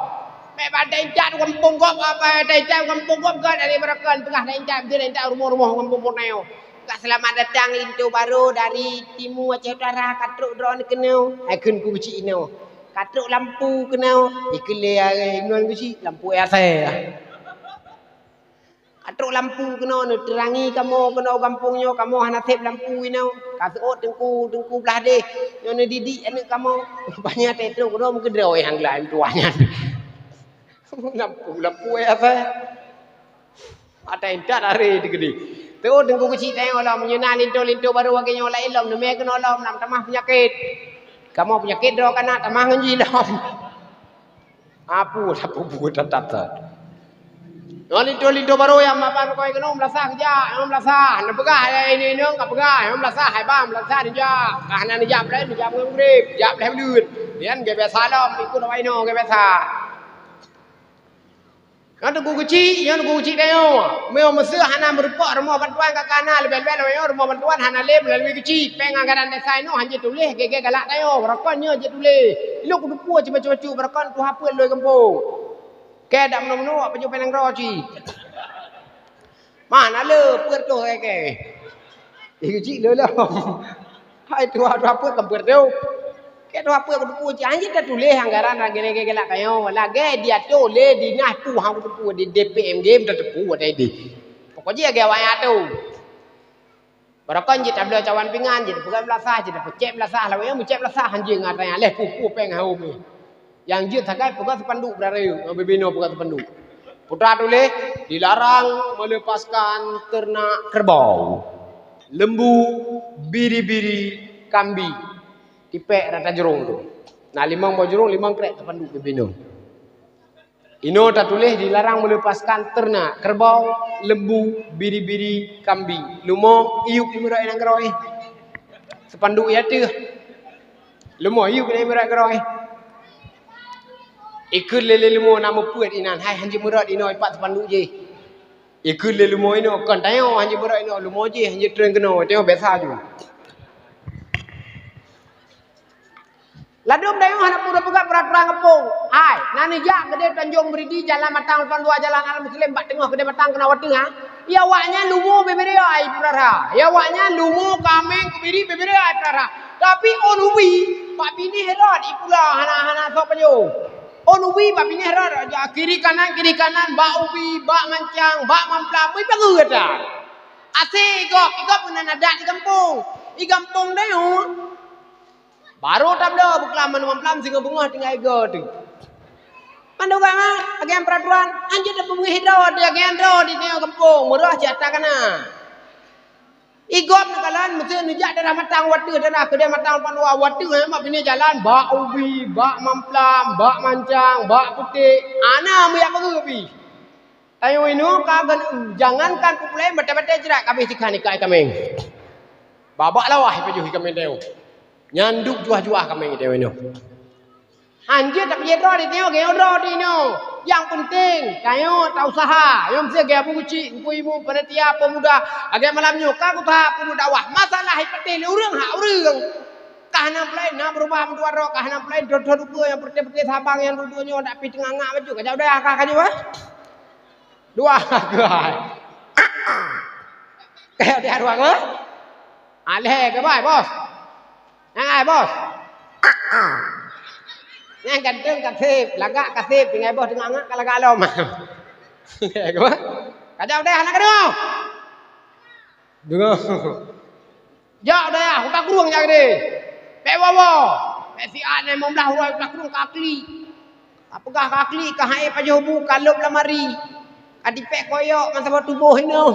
Bèk bak intat gampông gob, apa intat gampông gob kan, dari barakan peugah intat, intat rumoh-rumoh gampông Borneo. Ka seulamat datang linto barô dari timu Aceh Utara, ka trok droeneuh keunoe. Hai kheun ku keuchik inoe. Ka trok lampu keunoe. Ikheun lé ngon keuchik lampu R C. Ka trok lampu keunoe, neuteurangi kamoe keunoe gampông nyoe, kamoe hana sép lampu inoe. Ka seuôt teungku, teungku blah deh. Nyoe neudidik aneuk kamoe. Banyak teuh trok keunoe meukeudroe nyang glah tuah nyan. Lampu, lampu eh apa? Ada intat hari teukeudi. Teuôt teungku keuchik tayong lom, meunyoe na linto-linto barô lagèe nyoe laén lom, neumè keunoe lom, nam tamah peunyakét. Kamoe peunyakét droe kana tamah ngon jih lom. Apu, sapu buet tatap that. Ngon linto-linto barô nyang mapan koi keunoe meulasah keujak, nyang meulasah. Neupeugah hai inong-inong ka peugah, nyang meulasah hai bang, meulasah neujak. Ka hana neujak pleng, neujak ngon grep, jak pleng beuleuen. Nyan geubiasa lom, ikut awak inong geubiasa. Nyan teungku keuchik, nyan teungku keuchik tanyoe. Meunyoe meuseuh hana meurumpok rumoh bantuan ka kana, leubeh-leubeh lom nyoe rumoh bantuan hana lé meulalu keuchik. Péng anggaran desa inoe hanjeuet tuléh, gèt-gèt galak tanyoe. Baroekon nyoe jeuet tuléh. Ilôn kuteupue cuma cucu baroekon tuha peuet lôn gampông. Kèe dak meunoe-meunoe wak pajoh péng nanggroe cit. Mana le peuet tuh kèe-kèe. Ikeuchik lôn lom. Hai tuha-tuha peuet kan peuet tu. Kèe tuha peuet kuteupue cit, hanjeuet tatuléh anggaran lagèe-lagèe galak tanyoe. Lagèe diatur lé dinas tuha kuteupue di D P M G meutateupeue watèe deh. Pokok jih lagèe awaknyan tu. Baroekon jeuet tabloe cawan pingan, jeuet peugah meulasah, jeuet peucèk meulasah, lawét nyan meucèk meulasah hanjeuet ngon atra nyan lhèe peuet peuet péng hawöm nyan. Nyang jeuet sagai peugah seupanduk beuraré, ngon bibinoe peugah seupanduk. Putra tuléh, "Dilarang melepaskan ternak kerbau, lembu, biri-biri, kambing." Tipèk rata jurông tu. Na limong boh jurông, limong krek seupanduk bibinoe. Inoe tatuléh dilarang melepaskan ternak, kerbau, lembu, biri-biri, kambing. Lumo iyup imeurot inong keuroi. Seupanduk i ateueh. Lumo iyup inong keuroi. Ikheun lé lé lumo na meupeuet inan, hai hanjeuet meurot inoe ipat seupanduk jih. Ikheun lé lumo inoe, kon tanyoe hanjeuet meurot inoe, lumo jih hanjeuet treun keunoe, tanyoe biasa ju. Ladôm tanyoe hana peue peugah peuraturan gampông. Hai, na neujak keudè Tanjong Beridi, jalan Matang Lapan Dua, jalan Al Muslim, bak teungoh keudè Matang keunan watèe, ha? Ya awaknyan lumo bibiri ai peurara. Ya awaknyan lumo kaméng keubiri bibiri ai peurara. Tapi ôn ubi, bak binéh rot ipula hana, hana sok pajoh. Ôn ubi bak binéh rot, kiri kanan, kiri kanan, bak ubi, bak mancang, bak mamplam, bak pageue ata. Asé i gob, i gob meunan adat i gampông. I gampông tanyoe. Barô tabloe beuklam mamplam singoh beungoh tinggai goe teuh. Mandum gama, bagian peraturan, hanjeuet tapeubeuet droe, bagian droe di tanyoe gampông, meurah cit ata kana. I gob neukalon, meuseuh neujak daerah Matang watèe, daerah keudè Matang Lapan Dua watèe, eh, mak binéh jalan, bak ubi, bak mamplam, bak mancang, bak putéh, ana meujak bageue pih. Tanyoe inoe ka gen-, jangankan peupuléh, batèe-batèe jrat ka abéh sikhan ikat kaméng. Babak lawah ipajoh kaméng tanyoe. Nyan duek juah-juah kaméng tanyoe inoe. Hanjeuet tapeujeuet droe di tanyoe, geutanyoe droe di inoe. Nyang peunteng, tanyoe tausaha. Nyoe meuseuh geutanyoe Abu Keuchik, Teungku Imum, panitia, pemuda. Lagèe malam nyoe, ka kusaha peumuda dakwah. Masalah ipatéh lé ureueng hak ureueng. Ka hana peulaén, na beurubah meutuah droe, ka hana peulaén, thon-thon ukeue nyang peureté-peureté Sabang nyang duek-duek nyoe dak pih teungangak bacut. Ka jak udeh, ka, ka jeuet, bah? Dua keuhai. Kayok di ruang, ha? Alèh keubai, bos. Nyan ai, bos. Nyan ganteng kasép, lagak kasép, tinggai bos teungangak ka lagak lom. Kajak udeh hana keudroe. Deungoe. Jak dayah, utak krueng jak gede. Bèk woe-woe. Bèk siat nyan limong blah uroe utak krueng ka klik. Ka peugah ka klik, ka ha'e pajoh bu, ka lôb lamari. Ka dipèk koyok masa buet tuboh inoe.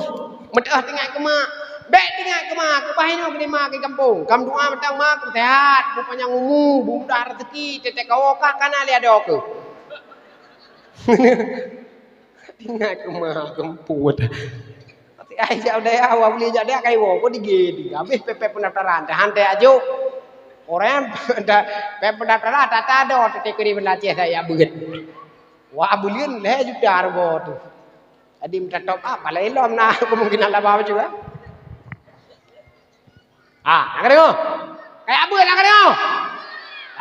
Meuteuh tinggai keumak. Bèk teuingat keu ma, keu bah inoe keu ma keu gampông. Ka meudoa mantong ma keu seuhat, beupanyang umu, beumudah raseuki, teutek kawoe kah kana lé adoe keuh. Teuingat keu ma keu gampông. Pasti ai jak u dayah, awak boleh jak dayah kai woe, kok dige, dige. Habéh pèpè peundaftaran, tahan teuh ajo. Orang dah pèpè peundaftaran, tata do, teutek keu di Banda Aceh saya beuet. Wah, buleuen lhèe juta rugoe tu. Jadi meutatop apa laén lom na kemungkinan laba bacut, eh? Ah, na ka deungoe? Kaya beuet na ka deungoe?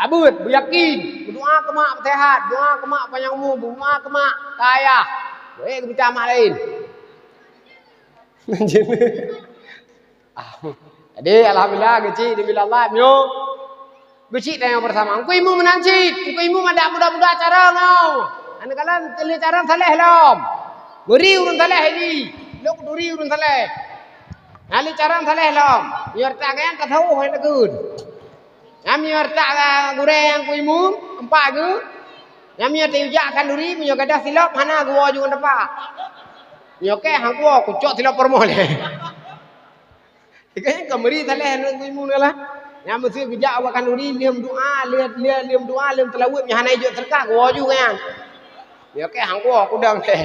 Abeuet, beuyakin. Berdoa keu mak seuhat, doa keu mak panjang umu, berdoa keu mak kaya. Baik, kita mak lain. Ah, jadi alhamdulillah geuchik di bila Allah nyoe. Geuchik tanyoe bersama. Engku imum meunan cit. Engku imum adak muda-muda carông nyoe. Aneuk kalon teuh lé carông saleh lom. Meuri ureueng saleh ini. Lôn kuturi ureueng saleh. Nyan lé carông saleh lom. Nyoe reutak geuh tasawuf hai lagun. Nyan nyoe reutak gurèe nyang ku imum, empat geuh. Nyan nyoe tayue jak khanduri, meunyoe gadôh silop hana geuwoe ju ngon teumpat. Nyoe kèe han kuwoe, kucok silop peurumoh lé. Teuka nyan ka meuri saleh aneuk ku imum lah. Nyan meuseu geujak awak khanduri, lheueh meudoa, lheueh, lheueh, lheueh meudoa, lheueh meuseulaweuet, nyoe hana ijok seudeukah, geuwoe ju nyan. Nyoe kèe han kuwoe, kudong lé.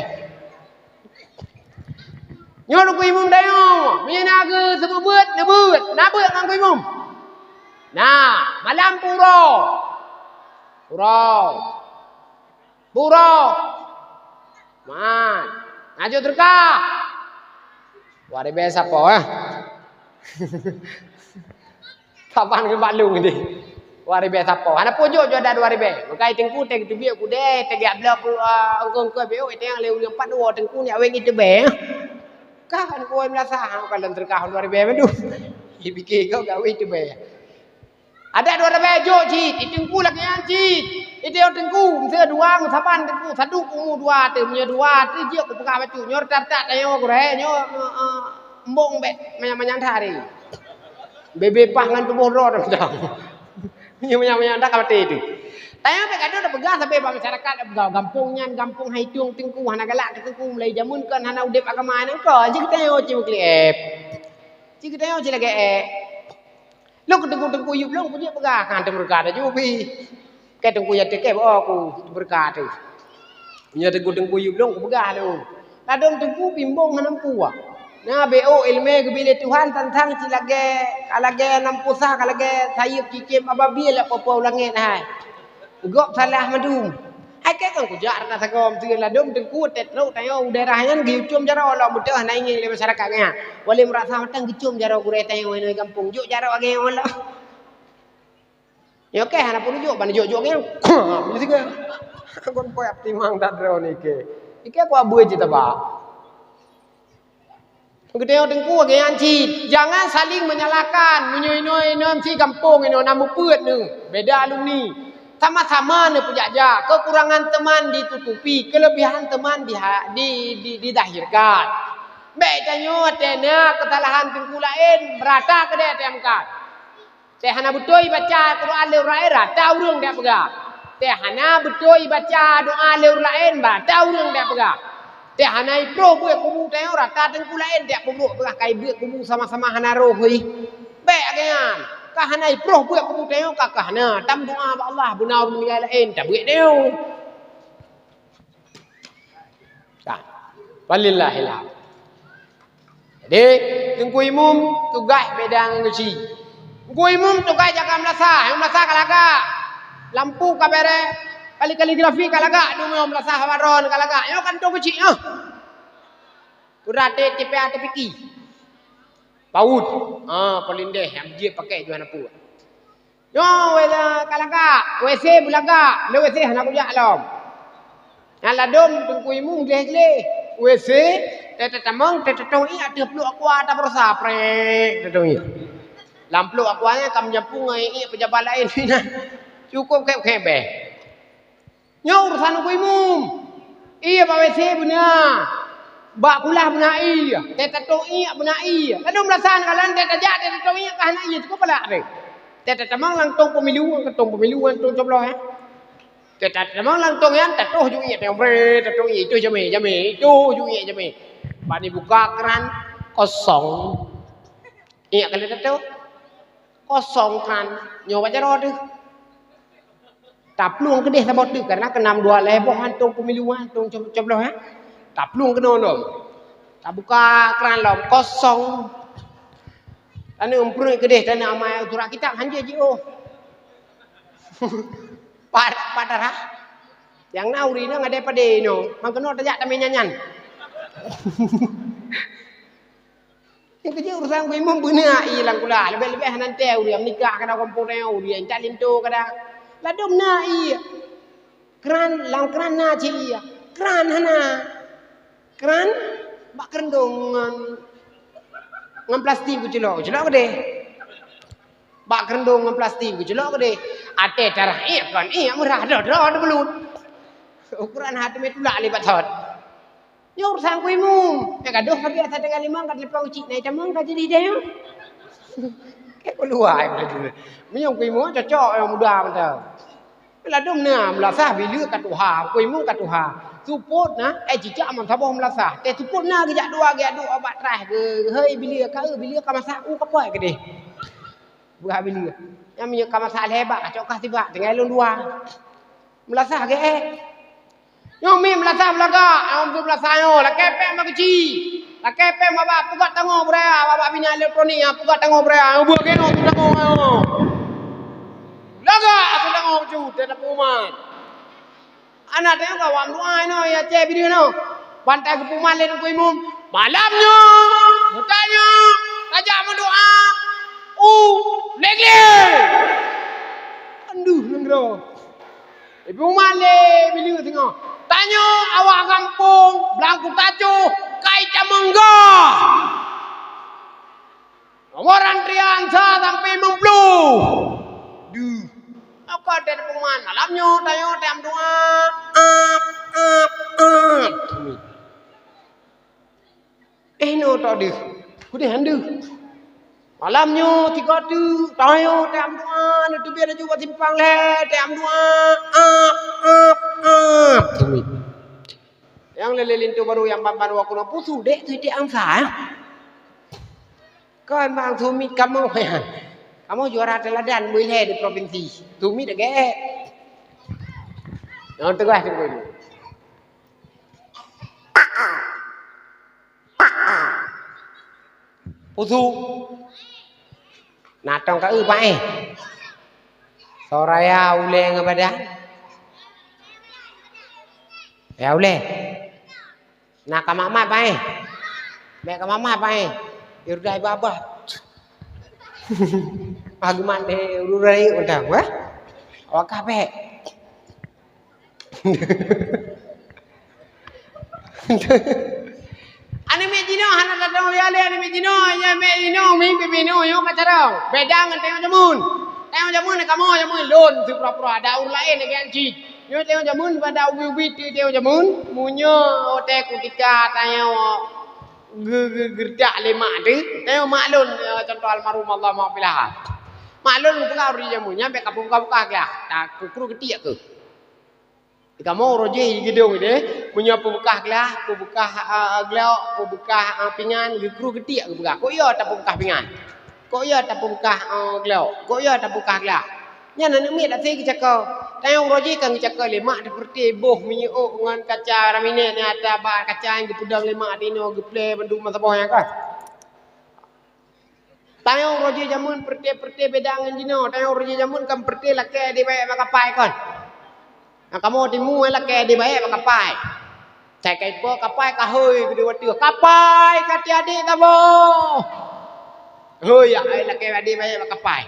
Nyoe Teungku Imum tanyoe, meunyoe na geuseumeubeuet, neubeuet, na beuet ngon Teungku Imum. Na, malam puro. Puro. Puro. Man. Najok teuka. Wah, ribèe sapo, eh? Saban keu bak lôn deh. Dua ribèe sapo. Hana peue jok, jok dak dua ribèe. Meukai Teungku teuh geuteubiet kudeh, teuh geujak bloe pu-, a, eungkôt-eungkôt B O, teuh nyang lé ureueng pat dua Teungku ni awai geuteubiet. Ka kan kuwoe meulasah, ka lôn teuka dua ribèe mandum. Jipike keu awai geuteubiet. Adak dua ribèe jok cit, i Teungku lagèe nyan cit. I Teungku, meuseu dua, meusaban Teungku, saduek umu dua teuh, meunyoe dua teuh jeuet kupeugah bacut. Nyoe retak-retak tanyoe gurèe, nyoe, eh, eh, embong bèk manyang-manyang that. Bebe pah ngon tuboh droe teuh. Nyoe manyang-manyang that ka maté teuh. Tanyoe bèk gadôh tapeugah sabe bak masyarakat, tapeugah gampông nyan, gampông hai tueng Teungku, hana galak keu Teungku, mulai jameun kon hana udép agama nyan kon, cit geutanyoe cit meukleueb. Cit geutanyoe cit lagèe ék. Lôn keu Teungku-teungku yub lôn, peue jeuet peugah, kan teumeureuka laju pih. Keu Teungku nyang teuke bak ku, teumeureuka teuh. Nyoe Teungku-teungku yub lôn kupeugah lôn. Ladôm Teungku bimbong hana mampu. Na B O ileumèe geubri lé Tuhan, tantang cit lagèe, ka lagèe nam pusah, ka lagèe sayeuep cicém ababil, lam po-po langèt hai. Gob salah mandum. Hai kèe kon kujak rata sagoe, meuseu ladôm Teungku tét trok tanyoe u daerah nyan geucôm jaroe lom beutôi hana ingieng lé masyarakat nyan. Wali meurasa mantong geucôm jaroe gurèe tanyoe inoe gampông. Jok jaroe lagèe nyoe lom. Nyoe kèe hana peue jok, ban jok-jok nyan. Di sigoe. Kon poh timang that droeneuh kèe. Ikèe ku abui cit taba. Geutanyoe Teungku lagèe nyan cit, jangan saling menyalahkan. Meunyoe inoe, inoe meusi gampông inoe na meupeuet neuh, beda alumni. Sama-sama neupeujak-jak, kekurangan teman ditutupi, kelebihan teman diha-, di, di, didahirkan. Bèk tanyoe watèe na keusalahan Teungku laén, beurata keudeh teuh angkat. Teuh hana beutôi baca Quran lé ureueng laén, rata ureueng dak peugah. Teuh hana beutôi baca doa lé ureueng laén, rata ureueng dak peugah. Teuh hana iproh beuet kubu tanyoe, rata Teungku laén dak peubrôk peugah ka ibeuet kubu sama-sama hana roh, hei. Bèk lagèe nyan. Ka hana iproh beuet kubu tanyoe, ka, ka hana. Tameudoa bak Allah, beuna ureueng meuninggai laén, tabeuet tanyoe. Ka. Walillahil hamd. Jadi, Teungku Imum tugaih beda ngon geuchik. Teungku Imum tugaih jaga meulasah, nyang meulasah ka lagak. Lampu ka bèrèh, kali-, kaligrafi ka lagak, dum nyang meulasah haba droen ka lagak. Nyoe kan tueng geuchik nyoe. Udah te-, teupeu teupiki. Paut. Ha, palindeh nyang jeuet pakai juah na peue. Nyoe ka lagak, W C beulagak, lé W C hana kujak lom. Nyan ladôm Teungku Imum gleh-gleh. W C, teuh tatamong, teuh tatong iék ateueh pluek aqua tapeurasa, prek, tatong iék. Lam pluek aqua nyan ka meujampu ngon iék pejabat laén. Cukôp khép-khép beh. Nyoe urusan Teungku Imum. Ié bak W C beuna. Bak kulah beuna ié. Teuh tatong iék beuna ié. Ladôm meulasah nyoe kalon teuh tajak teuh tatong iék ka hana ié, teupeu palak teuh. Teuh tatamong lam tông pemilu, lam tông pemilu, lam tông cobloh, eh. Teuh tatamong lam tông nyan, tatoh ju iék, teuh bre, tatong iék, itoh jamé, jamé, itoh ju iék jamé. Bak ni buka keran, kosong. Ingat kali tato, kosong kran, nyoe bak jaroe teuh. Taplueng keudeh saboh teuk, karena keunam dua lhèe boh hantong pemilu, hantong cob-, cobloh, ya. Taplueng keunoe lom. Tabuka kran lom, kosong. Taneuk meupreuet keudeh, taneuk amai surat kitab, hanjeuet jiôh. Pat, pat darah. Nyang na ureueng inong ada padé inoe, mangkeunoe tajak tamé nyan-nyan. Nyang keujeuet urusan keu imum beuna ie lam kulah, leubeh-leubeh hana teuntèe ureueng, nikah kadang gampông tanyoe ureueng, cak linto kadang. Ladôm na ie. Kran, lam kran na cit ie. Kran hana. Kran bak keureuendong ngon, ngon plastik geuculok, geuculok keudeh. Bak keureuendong ngon plastik geuculok keudeh. Até tarah iek kon iek meurah droe-droe teubeulôt. Ukuran hana teumé tulak lé bak thot. Nyoe urusan keu imum. Nyang gadôh ka biasa tinggai limong ka telepon cit na itamong ka jadi dayah. Keu keuluwa ai laju. Meunyoe keu imum cocok nyang muda mantong. Ladôm na meulasah bileue ka tuha, keu imum ka tuha. Seupôt na, eh cicak mon saboh meulasah. Teuh seupôt na geujak dua geujak duek bak traih geuhôi bileue ka eu bileue ka masak u ka poh keudeh. Buah bileue. Nyang meunyoe ka masak lhèe bak, kacok kah sibak, tinggai lôn dua. Meulasah geuh, eh. Nyoe mi meulasah beulagak, nyang meunyoe meulasah nyoe, lakèe pèng bak keuci. Lakèe pèng bak, bak peugöt tangoe beuraya, bak, bak binak elektronik, nyang peugöt tangoe beuraya, nyang beuet keunoe su tangoe nyoe. Lagak su tangoe bacut, teuh tapeuman. Aneuk teuh ka wam doa inoe, ya cé bideuh inoe. Bantai geupeuman lé teungku imum. Malam nyoe, geutanyoe, tajak meudoa u Legle. Andeuh nanggroe. Geupeuman lé bileue singoh. Tanyoe awak gampông, Blang Kutacoh, kai tameunggah. Nomor antrian sa sampai enam puluh. Duh. Apa teuh pengumuman malam nyoe, tanyoe teuh meudoa. Ap, ap, ap. Eh, nyoe tok deuh. Kudeh han deuh. Malam nyoe tiga teuk, tanyoe teuh meudoa, neuteubiet laju bak simpang lhèe, teuh meudoa. Ap, ap, ap. Nyang lé-lé linto barô nyang ban-ban wak keunoe pusu dek tu dek angsa, eh. Kon bang sumiet kamoe, eh. Kamoe juara teuladan meuilhèe di provinsi. Sumiet degek. Nyang teugah teungku. Pusu. Na tong ka eu paéh. Soraya ulèe ngon badan. Ya ulèe. Na ka mat-mat paéh. Bèk ka mat-mat paéh. Irudai babah. Pageuman deh ureueng rayeuk mantong, wah. Awak kah bèk. Aneuk miet jinoe hana tateubiet lé aneuk miet jinoe, nyan miet jinoe mi pipi noe nyoe ka carông. Beda ngon tanyoe jameun. Tanyoe jameun kamoe jameun lôn sipura-pura ada ureueng laén lagèe nyan cit. Nyoe tanyoe jameun pada ubi-ubi teuk tanyoe jameun. Meunyoe watèe kutika tanyoe geu-, geu-, geutak lé mak teuh, tanyoe mak lôn, eh, contoh almarhum Allah maghfirlah. Mak lôn geupeugah ureueng jameun nyan bèk ka buka-buka glah, ta kukru geutiek keuh. Kamoe uroe jih di geudong ideh, meunyoe peubeukah glah, peubeukah, a, glok, peubeukah, a, pingan, geukru geutiek geupeugah, "Kok yo tapeubeukah pingan? Kok yo tapeubeukah, a, glok? Kok yo tapeubeukah glah?" Nyan aneuk miet asai geucakô. Tanyoe uroe jih kan geucakô lé mak, teupeureuté boh minyeuk ngon kaca laminat nyang ata bak kaca nyang geupeudong lé mak tinoe geuplè bandum masa boh nyan kan. Tanyoe uroe jih jameun peureuté-peureuté beda ngon jinoe. Tanyoe uroe jih jameun kan peureuté lakèe di baèk bak kapai kon. Nah, kamoe timu lakèe di baèk bak kapai. Sai kaipo kapai ka hôi keudua teuk. Kapai ka tiadék saboh. Hôi, ya, ai lakèe di baèk bak kapai.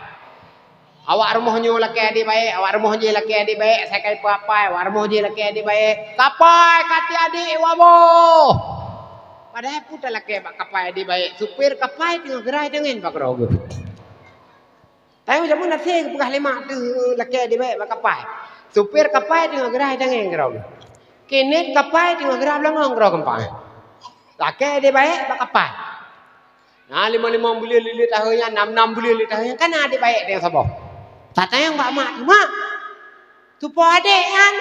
Awak rumoh nyoe lakèe di baèk, awak rumoh jih lakèe di baèk, sai kaipo kapai, awak rumoh jih lakèe di baèk. Kapai ka tiadék saboh. Padahai peue talakèe bak kapai di baèk, supir kapai teungoh geurai tangen bak keudroe geuh. Tanyoe jameun asai geupeugah lé mak teuh lakèe di baèk bak kapai. Supir kapai teungoh geurai tangen keudroe geuh. Keuneuk kapai teungoh geurai beulangong keudroe geuh. Lakèe di baèk bak kapai. Na limong-limong buleuen lé-lé tahun nyan, nam-nam buleuen lé tahun nyan, ka na adék baèk tanyoe saboh. Tatanyong bak mak teuh, "Mak, soe po adék nyan?"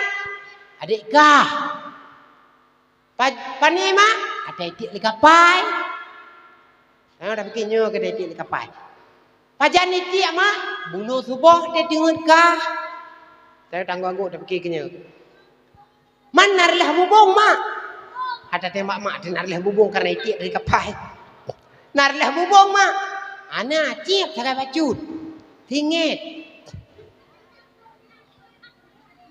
"Adék kah." Pa-, pane mak? Atai tiek lé kapai. Tanyoe tapike nyoe keuh itiek lé kapai. Pajan itiek, mak? Bunoe suboh teuteungeut kah. Tanyoe tanggong-anggong tapike keu nyoe. Man na reulah bubông, mak? Hana teumak mak teuh na reulah bubông kareuna itiek dari kapai. Na reulah bubông, mak? Hana, cieb sagai bacut. Singét.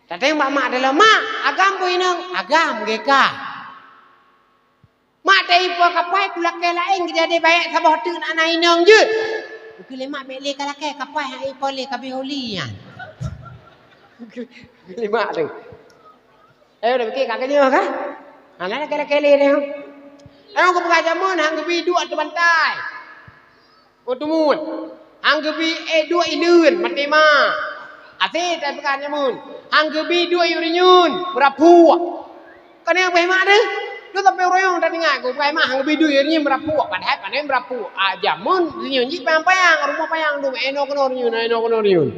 Tateng bak mak dalom, "Mak, agam beu inong?" "Agam, geuka." "Mak, taipo kapai kulakée laén keudadeh bayek saboh teuk na inong jeuet." Geukheun lé mak, "Bék lé kalakée kapai, han ipo lé kabeh oli nyan." Geukheun lé mak teuh. Eh, udah pikir kat keunyoe kah? Hana lakée-lakée lé nyoe. Nyoe geupeugah jameun han geubi duek ateueh bantai. Oh, teumon. Han geubi éh duek ileuen, maté ma. Até tapeugah jameun. Han geubi duek ireuen, meurapuk. Kan nyang beuh mak deh. Lu sampai ureueng nyang teuingat ku, beuh mak han geubi duek ireuen meurapuk. Padahai pané meurapuk. Ah, jameun reuen jih payang-payang, rumoh payang dum, eh, noe keunoe reuen, eh, noe keunoe reuen.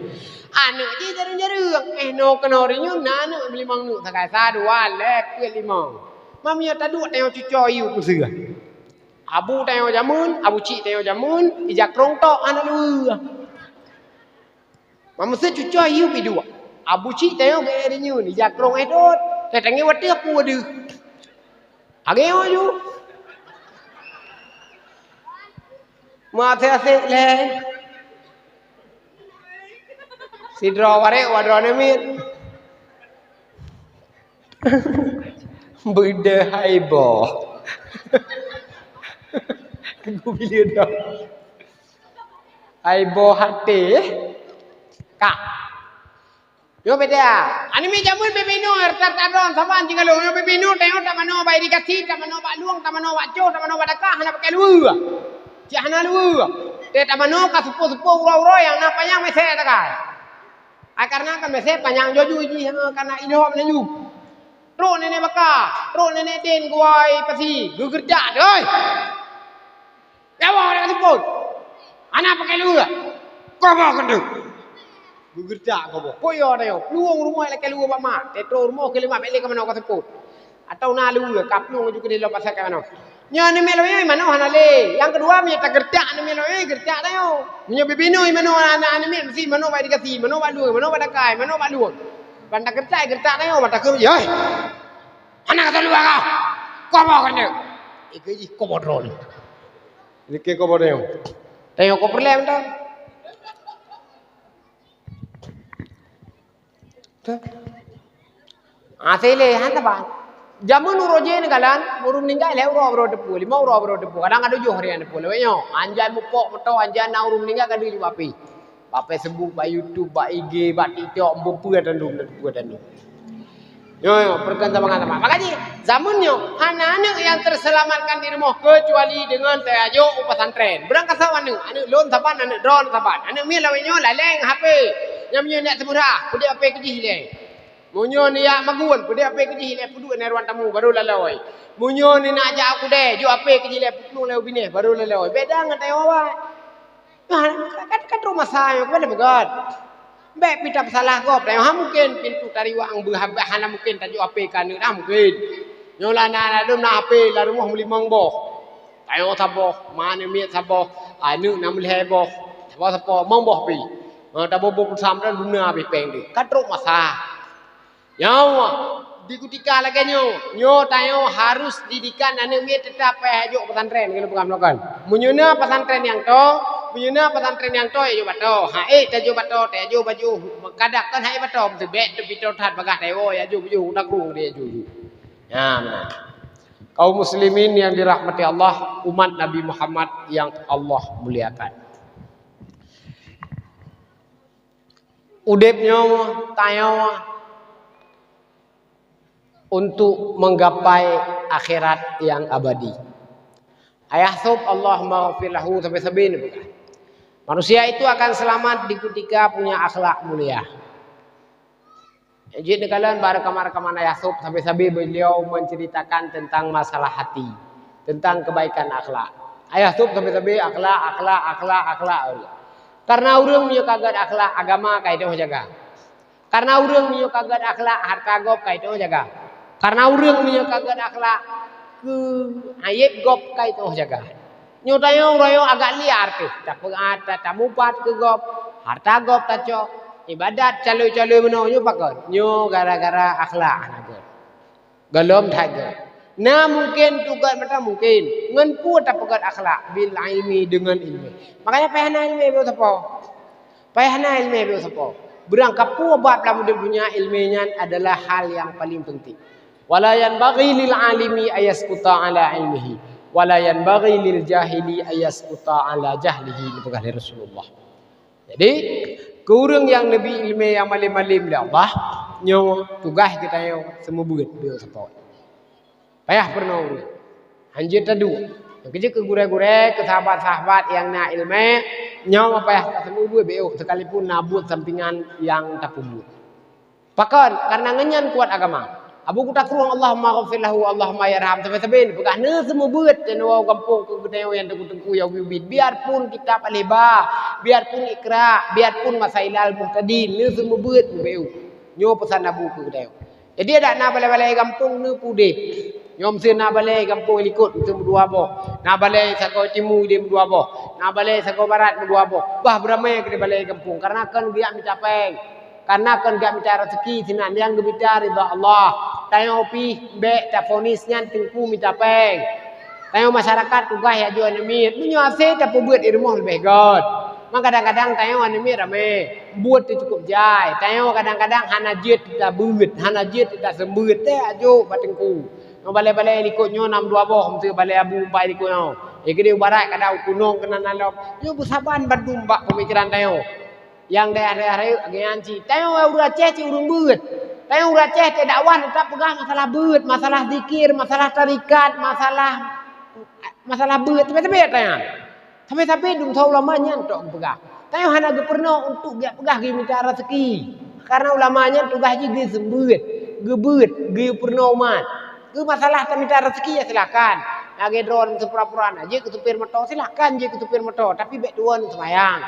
Aneuk jih jareueng-jareueng, eh, noe keunoe reuen, na aneuk meulimong neuk, sagai sa, dua, lhée, peuet, limong. Meunyoe taduek tanyoe cucoe yue peuseuh. Abu tanyoe jameun, abu chik tanyoe jameun, ija krong tok hana luweue. Meuseuh cucoe yue pih duek. Abu chik tanyoe geu reuen, ija krong eh dot. Teutanggé watée peue deuh. Agée nyoe ju. Meuaséh-aséh lé. Sidroe warék, wadroe namiet. Beudeuh hai boh. Geubileue dah. Hai boh até. Kak. Nyoe beda. Aneuk miet jameun bibinoe, rata-rata droe saban jikalon. Nyoe bibinoe, tanyoe tamanoe bak irigasi, tamanoe bak lueng, tamanoe bak coh, tamanoe bak dakah, hana pakai luweue. Cit hana luweue. Teuh tamanoe ka seupôt-seupôt uroe-uroe nyang na panyang mesée takai. Ai, kareuna kan mesée panyang joju jih, eh, kareuna ilhom laju. Trok nenek baka, trok nenek den geuwai pasi, geugeureutak, "Hei! Nyawa ka seupôt! Hana pakai luweue! Koboh keuneuk!" Geugeureutak koboh. Peue yo tanyoe? Plueng rumoh lakée luweue bak mak. Teutrok rumoh keu lima bék lé ka manoe ka seupôt. Atawa na luweue, ka plueng laju keudeh lom pasai ka manoe. Nyoe aneuk miet lawét nyoe manoe hana lé. Nyang keudua, meunyoe tageureutak aneuk miet lawét, geureutak tanyoe. Meunyoe bibinoe manoe aneuk, aneuk miet meusti manoe bak irigasi, manoe bak lueng, manoe bak dakah, manoe bak lueng. Ban tageureutak, geureutak tanyoe, ban takheun, "Yoi! Hana ka luweue kah? Koboh keuneuk!" Ikeu jih koboh droeneuh. Ikeu koboh tanyoe. Tanyoe ko peureulée mantong. Até lé, han saban. Jameun uroe jih neukalon, ureueng meuninggai lhée uroe baru teupeu, limong uroe baru teupeu. Kadang ka tujoh hari han teupeu lawét nyoe. Anjan mupok moto, anjan na ureueng meuninggai ka deuh bak api. Bak Facebook, bak YouTube, bak I G, bak TikTok, beupeue dan dum, beupeue dan dum. Nyoe, nyoe, peureukan sabangan saban. Makajih, jameun nyoe, hana aneuk nyang teuselamatkan di rumoh keucuali deungon tajok u pesantren. Beurangkasoe aneuk, aneuk lôn saban, aneuk droeneuh saban. Aneuk miet lawét nyoe laleng H P. Nyang meunyoe neujak seumeurah, peudeuh H P keujih ilée. Meunyoe neujak magun, peudeuh H P keujih ilée, peuduek ngon ruang tamu, baru lalôi. Meunyoe neunak jak u keudée, jok H P keujih ilée, peuplueng lé u binéh, baru lalôi. Beda ngon tanyoe awai. Nah, kan, kan trok masa nyoe, keupeue lé beugöt. Bék pih tapeusalah gob, tanyoe hana mungken pintoe tariwang beuhabéh, hana mungken tajok H P keu aneuk, hana mungken. Nyoe lah na, na lom na H P lam rumoh meulimong boh. Tanyoe saboh, ma aneuk miet saboh, aneuk na meulhée boh, saboh-saboh, limong boh pih. Nyoe taboh-boh peusampoereuen dum na habéh péng deuh. Ka trok masa. Nyoe, di kutika lagée nyoe, nyoe tanyoe harus didikan aneuk miet teutap payah jok pesantren, keuneuk peugah meunoe kan. Meunyoe na pesantren nyang toe, meunyoe na pesantren nyang toe, ya jok bak toe. Ha ék tajok bak toe, tajok bak jih. Kadang kan ha ék bak toe, meuteubek teupitô that bagah tayoe, ya jok bak jih, u nanggroe deh ya jok. Nah, nah. Kaum muslimin yang dirahmati Allah, umat Nabi Muhammad yang Allah muliakan. Udeb nyoe tanyoe untuk menggapai akhirat yang abadi. Ayah sub, Allahumma ghafir lahu, sabe-sabe neupeugah. Manusia itu akan selamat di ketika punya akhlak mulia. Jeuet neukalon bak reukaman-reukaman Ayah Sub, sabe-sabe beliau menceritakan tentang masalah hati, tentang kebaikan akhlak. Ayah Sub sabe-sabe akhlak, akhlak, akhlak, akhlak. Karena ureueng meunyoe ka gét akhlak, agama ka jiteupeue jaga. Karena ureueng meunyoe ka gét akhlak, hareuta gob ka jiteupeue jaga. Karena ureueng meunyoe ka gét akhlak, keu aéb gob ka jiteupeue jaga. Nyoe tanyoe uroe nyoe agak liar teuh, tapeugah ta-, tamupat keu gob, hareuta gob tacok, ibadat calon-calon meunoe nyoe pakon? Nyoe gara-gara akhlak hana göt. Gohlom that göt. Na mungken teuh göt mata mungken. Ngon peue tapeugöt akhlak? Bil ilmi, deungon ileumèe. Makanya payah na ileumèe beu sapo. Payah na ileumèe beu sapo. Beurangkapeue bab lam udép dônya, ileumèe nyan adalah hal nyang paleng peunténg. Wala yanbaghi lil alimi ayaskuta ala ilmihi. Wala yanbaghi lil jahili ayaskuta ala jahlihi, geupeugah lé Rasulullah. Jadi, keu ureuëng nyang neubri ileumèe nyang malém-malém lé Allah, nyoe tugaih geutanyoe seumeubeuet beu sapo. Payah peurunoe ureuëng. Hanjeuet taduek. Nyang keujeuet keu gurèe-gurèe, keu sahabat-sahabat nyang na ileumèe, nyoe payah taseumeubeuet beu, sekalipun na buet sampingan nyang tapeubuet. Pakon? Karena ngon nyan kuat agama. Abu geutakrueng, "Allahumma ghfir lahu, Allahumma yarham." Sabe-sabe peugah, "Neuseumeubeuet nyoe gampông keu geutanyoe nyang teungku-teungku nyang ubit-ubit. Biarpun kitab Al-Hibah, biarpun Iqra, biarpun Masailal Muhtadin, neuseumeubeuet beu." Nyoe peusan Abu keu geutanyoe. Jadi, adak na balèe-balèe gampông neupudeb. Nyoe meuseu na balèe gampông likot meuseu meudua boh. Na balèe sagoe timu ideh meudua boh. Na balèe sagoe barat meudua boh. Bah beuramè keudeh balèe gampông. Karena kon geujak mita pèng. Karena kon geujak mita raseuki sinan, nyang geumita ridha Allah. Tanyoe pih bèk tafonis nyan teungku mita pèng. Tanyoe masyarakat tugaih ajoh aneuk miet. Meunyoe hasé tapeubuet di rumoh leubeh göt. Ma kadang-kadang tanyoe aneuk miet ramè. Buet teuh cukup jai. Tanyoe kadang-kadang hana jeuet tabeuet, hana jeuet taseumeubeuet. Teuh ajoh bak teungku. Nyoe balèe-balèe likot nyoe nam dua boh, meuseu balèe Abu empat likot nyoe. Eh, keudeh barat kadang u Kunong keunan na lom. Nyoe beusaban bandum bak peumikiran tanyoe. Nyang dayah-dayah rayeuk lagèe nyan cit. Tanyoe ureuëng Aceh cit ureuëng beuet. Tanyoe ureuëng Aceh teuh dakwah teutap peugah masalah beuet, masalah zikir, masalah tarekat, masalah, masalah beuet. Sabe-sabe tanyoe. Sabe-sabe dum soe ulama nyan tok geupeugah. Tanyoe hana geupeurunoe untuk geujak peugah geumita raseuki. Karena ulama nyan tugaih jih geuseumeubeuet, geubeuet, geupeurunoe umat. Keu masalah tamita raseuki, ya silakan. Lagèe droeneuh pura-pura na jeuet keu supir moto, silakan jeuet keu supir moto, tapi bèk tuwoe seumayang.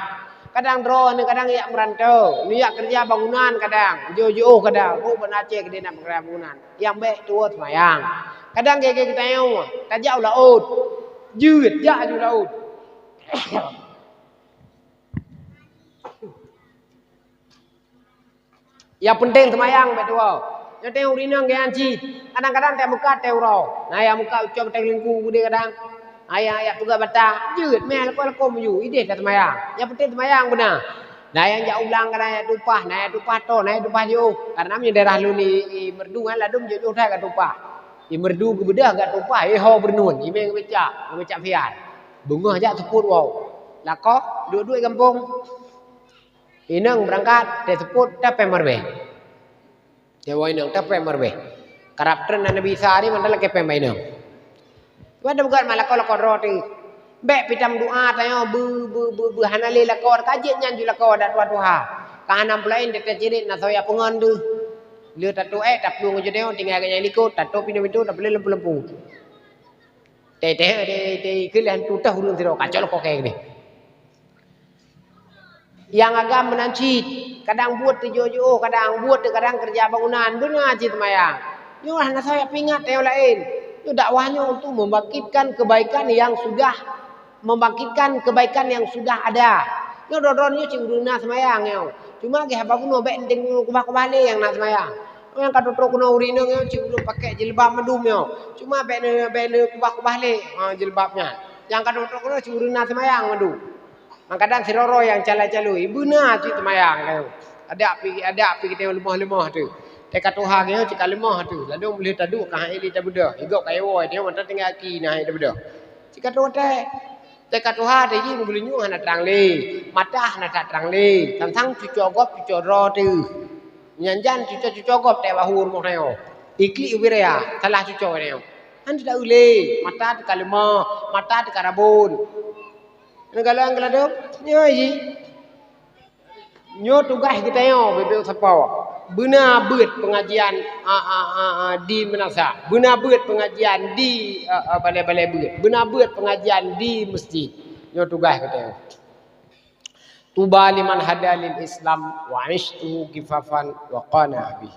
Kadang droeneuh kadang jak meurantô, neujak keureuja bangunan kadang, jiôh-jiôh kadang, rhot bak Aceh keudeh na keureuja bangunan. Nyang bèk tuwoe seumayang. Kadang gèt-gèt geutanyoe, tajak u laôt. Jeuet, jak aju u laôt. Nyang peunteng seumayang bèk tuwoe. Nyoe teuh ureueng inong geuh nyan cit. Kadang-kadang teuh meukat teuh uroe. Na nyang meukat u cok teuh lingku geude kadang. Ayah-ayah peugah bata, jeuet meh lakoe-lakoe meunyu, ideh ka seumayang. Nyang peunteng seumayang beuna. Na nyang jak ulang kadang nyang tumpah, na nyang tumpah tô, na nyang tumpah jiôh. Karena meunyoe daerah lôn i, i Meureudu nyan ladôm jiôh-jiôh that ka tumpah. I Meureudu geubeudôh ka tumpah, i ho beureunon, i meng geubeca, geubeca fian. Beungoh jak seupôt woe. Lakoe duek-duek gampông. Inong beurangkat, teuh seupôt, teuh pèng meureuweh. Teuh woe inong, teuh pèng meureuweh. Karab treun Nabi Isa nyoe mantong lakèe pèng bak inong. Tuhan teupeugah mak lakoe-lakoe droe teuh. Bèk pih tameudoa tanyoe beu, beu, beu, beu hana lé lakoe, ka jeuet nyan ju lakoe adak tuha-tuha. Ka hana peulaén teuh teucirit na soe jak peungon teuh. Lheueh tatôp èk, taplueng u jeudeue, tinggai geuh nyang likot, tatôp pintoe-pintoe, tapeuleueh lampu-lampu. Teuh, teuh, teuh, teuh, keu lheueh hantu teuh ureueng sidroe, kacok lakoe kèe keudeh. Nyang agam meunan cit, kadang buet teuh jiôh-jiôh, kadang buet teuh kadang keureuja bangunan, beuna cit seumayang. Nyoe hana soe jak peuingat tanyoe laén. Nyoe dakwah nyoe untuk membangkitkan kebaikan yang sudah, membangkitkan kebaikan yang sudah ada. Nyoe droe-droe nyoe cit ureueng na seumayang nyoe. Cuma geuh haba bunoe bèk neudeungoe keubah-keubah lé nyang na seumayang. Nyang ka trok-trok keunoe ureueng inong nyoe cit ureueng pakèk jilbab mandum nyoe. Cuma bèk neu-, bèk neukeubah-keubah lé, ha, jilbab nyan. Nyang ka trok-trok keunoe cit ureueng na seumayang mandum. Mangkadang sidroe-droe nyang calai-calui, beuna cit seumayang tanyoe. Adak pih, adak pih geutanyoe leumoh-leumoh teuh. Teuka tuha geutanyoe cit ka leumoh teuh. Ladôm lheueh taduek ka han ék lé tabeudôh. Igop kayèe woe tanyoe mantong tinggai aki na han ék tabeudôh. Cit ka tuha teuh. Teuka tuha teuh jih meugeulinyueng hana trang lé. Mata hana that trang lé. Sang-sang cucoe gob cucoe droe teuh. Nyan jan cucoe-cucoe gob teuh bahô rumoh tanyoe. Iklik ubé raya, salah cucoe tanyoe. Han teuta eu lé, mata teuka leumoh, mata teuka rabon. Neugalak geuladôm, nyoe jih. Nyoe tugaih geutanyoe, beubeue sapo. Beuna beuet peungajian, a, a, a, a, di meunasah. Beuna beuet peungajian di, a, a, balèe-balèe beuet. Beuna beuet peungajian di meuseujid. Nyoe tugaih geutanyoe. Tuba liman hada lil Islam wa aishtuhu kifafan wa qana'a bih.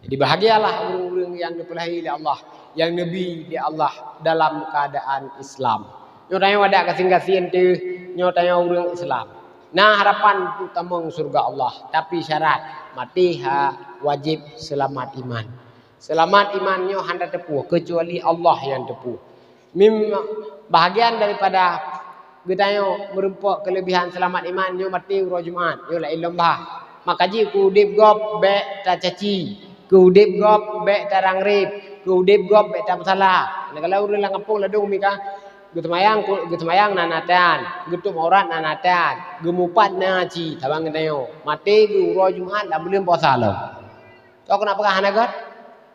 Jadi, bahagialah ureueng-ureueng nyang neupeulahé lé Allah, nyang neubi lé Allah dalam keuadaan Islam. Nyoe tanyoe adak gasien-gasien teuh, nyoe tanyoe ureuëng Islam. Na harapan untuk tamong syeuruga Allah, tapi syarat maté ha wajéb seulamat iman. Seulamat iman nyoe hana teupue keucuali Allah nyang teupue. Mim-, bahagian daripada geutanyoe meureumpok keuleubihan seulamat iman nyoe maté uroe Jumat, nyoe laén lom bah. Maka jih keu udeb gob bék tacaci, keu udeb gob bék tarangreb, keu udeb gob bék tameusalah. Nah, kalau ureuëng lam gampông ladôm mika, geuseumayang, geuseumayang na natan, geutup aurat na natan, geumupat na ci, saban geutanyoe. Maté geu uroe Jumat lam buleuen puasa lom. Toh keuneuk peugah hana gét?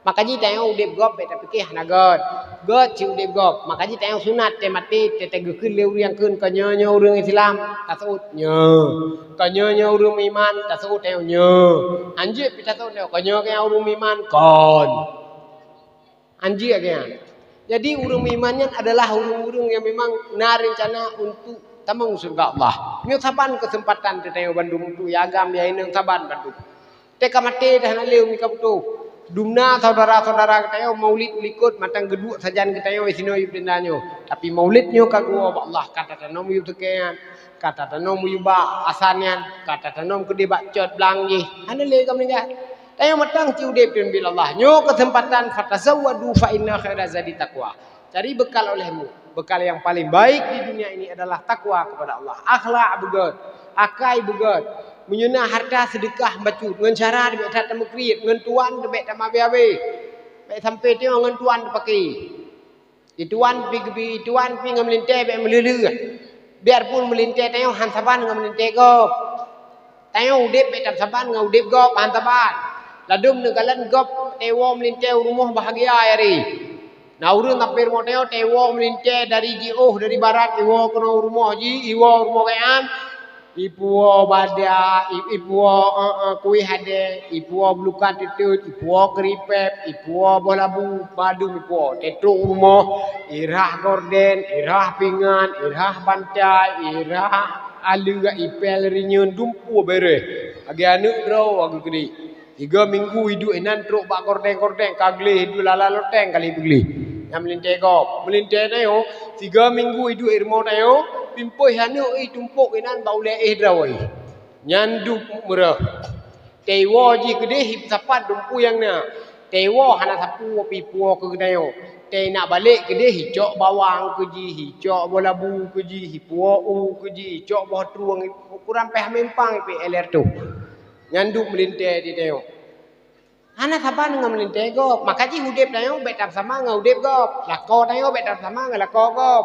Maka jih tanyoe udeb gob bék tapike hana gét. Gét cit udeb gob. Maka jih tanyoe sunat teuh maté teuh geukheun lé ureuëng kheun, "Ka nyoe nyoe ureuëng Islam." Taseuôt, "Nyoe." "Ka nyoe nyoe ureuëng meuiman." Taseuôt tanyoe, "Nyoe." Anjeuet pih taseuôt tanyoe, "Ka nyoe nyoe ureuëng meuiman." Kon. Anjeuet geuh nyan. Jadi ureuëng meuiman nyan adalah ureuëng-ureuëng nyang memang na reuncana untuk tamong syeuruga Allah. Nyoe saban keuseumpatan teuh tanyoe bandum untuk ya agam ya inong saban bandum. Teuka maté dah na lé umi ka putôh. Dumna saudara-saudara geutanyoe maulid likot mantong geuduek sajan geutanyoe sinoe yub denda nyoe. Tapi maulid nyoe ka geuwoe bak Allah, ka tatanom yub teuke nyan, ka tatanom yub bak asan nyan, ka tatanom keudeh bak cot blang jih. Hana lé ka meuninggai. Tanyoe mantong ci udeb teuh bila Allah. Nyoe keuseumpatan, "Fatazawwadu fa inna khaira zadi taqwa." Cari bekal olehmu. Bekal nyang paling baik di dunia ini adalah takwa kepada Allah. Akhlak beugét, akai beugét. Meunyoe na harta seudeukah bacut, ngon syara teuh bék that tameukriet, ngon tuan teuh bék tameuabéh-abéh. Bék sampoe tanyoe ngon tuan teuh paké. Di tuan pih geubi, tuan pih ngon meulintée bék meuleuh-leuh. Biarpun meulintée tanyoe han saban ngon meulintée gob. Tanyoe udeb bék tameusaban ngon udeb gob, han saban. Ladôm neukalon gob teuwoe meulintée u rumoh bahagia ya ri. Na ureuëng sampoe rumoh tanyoe teuwoe meulintée dari jiôh dari barat iwoe keunoe u rumoh jih, iwoe u rumoh geuh nyan. Ipuwoe bada, i-, ipuwoe, eh, eh, kueh adé, ipuwoe bulukan teuteut, ipuwoe keuripép, ipuwoe boh labu, padum ipuwoe. Teutrok u rumoh, irhah gorden, irhah pingan, irhah bantai, irhah aleuek, ipél rinyueng, dumpeue béréh. Lagée aneuëk droe lagée keudeh. Tiga minggu iduek inan trok bak gorden-gorden, ka gleh iduek lala loteng kali beugleh. Nyang meulintée gob, meulintée tanyoe, tiga minggu iduek i rumoh tanyoe, pimpôi aneuëk ih tumpok inan bak ulée éh droe. Nyan duek meureuh. Teuwoe jih keudeh hi sapat dumpeue nyang na. Teuwoe hana sapeue pih puwoe keu geutanyoe. Teunak balek keudeh hi cok bawang keu jih, hi cok boh labu keu jih, hi puwoe u keu jih, hi cok boh trueng, kurang péh meuimpang ipih éler tuh. Nyan duek meulintée di tanyoe. Hana saban ngon meulintée gob. Maka jih udeb tanyoe bék tameusaman ngon udeb gob. Lakoe tanyoe bék tameusaman ngon lakoe gob.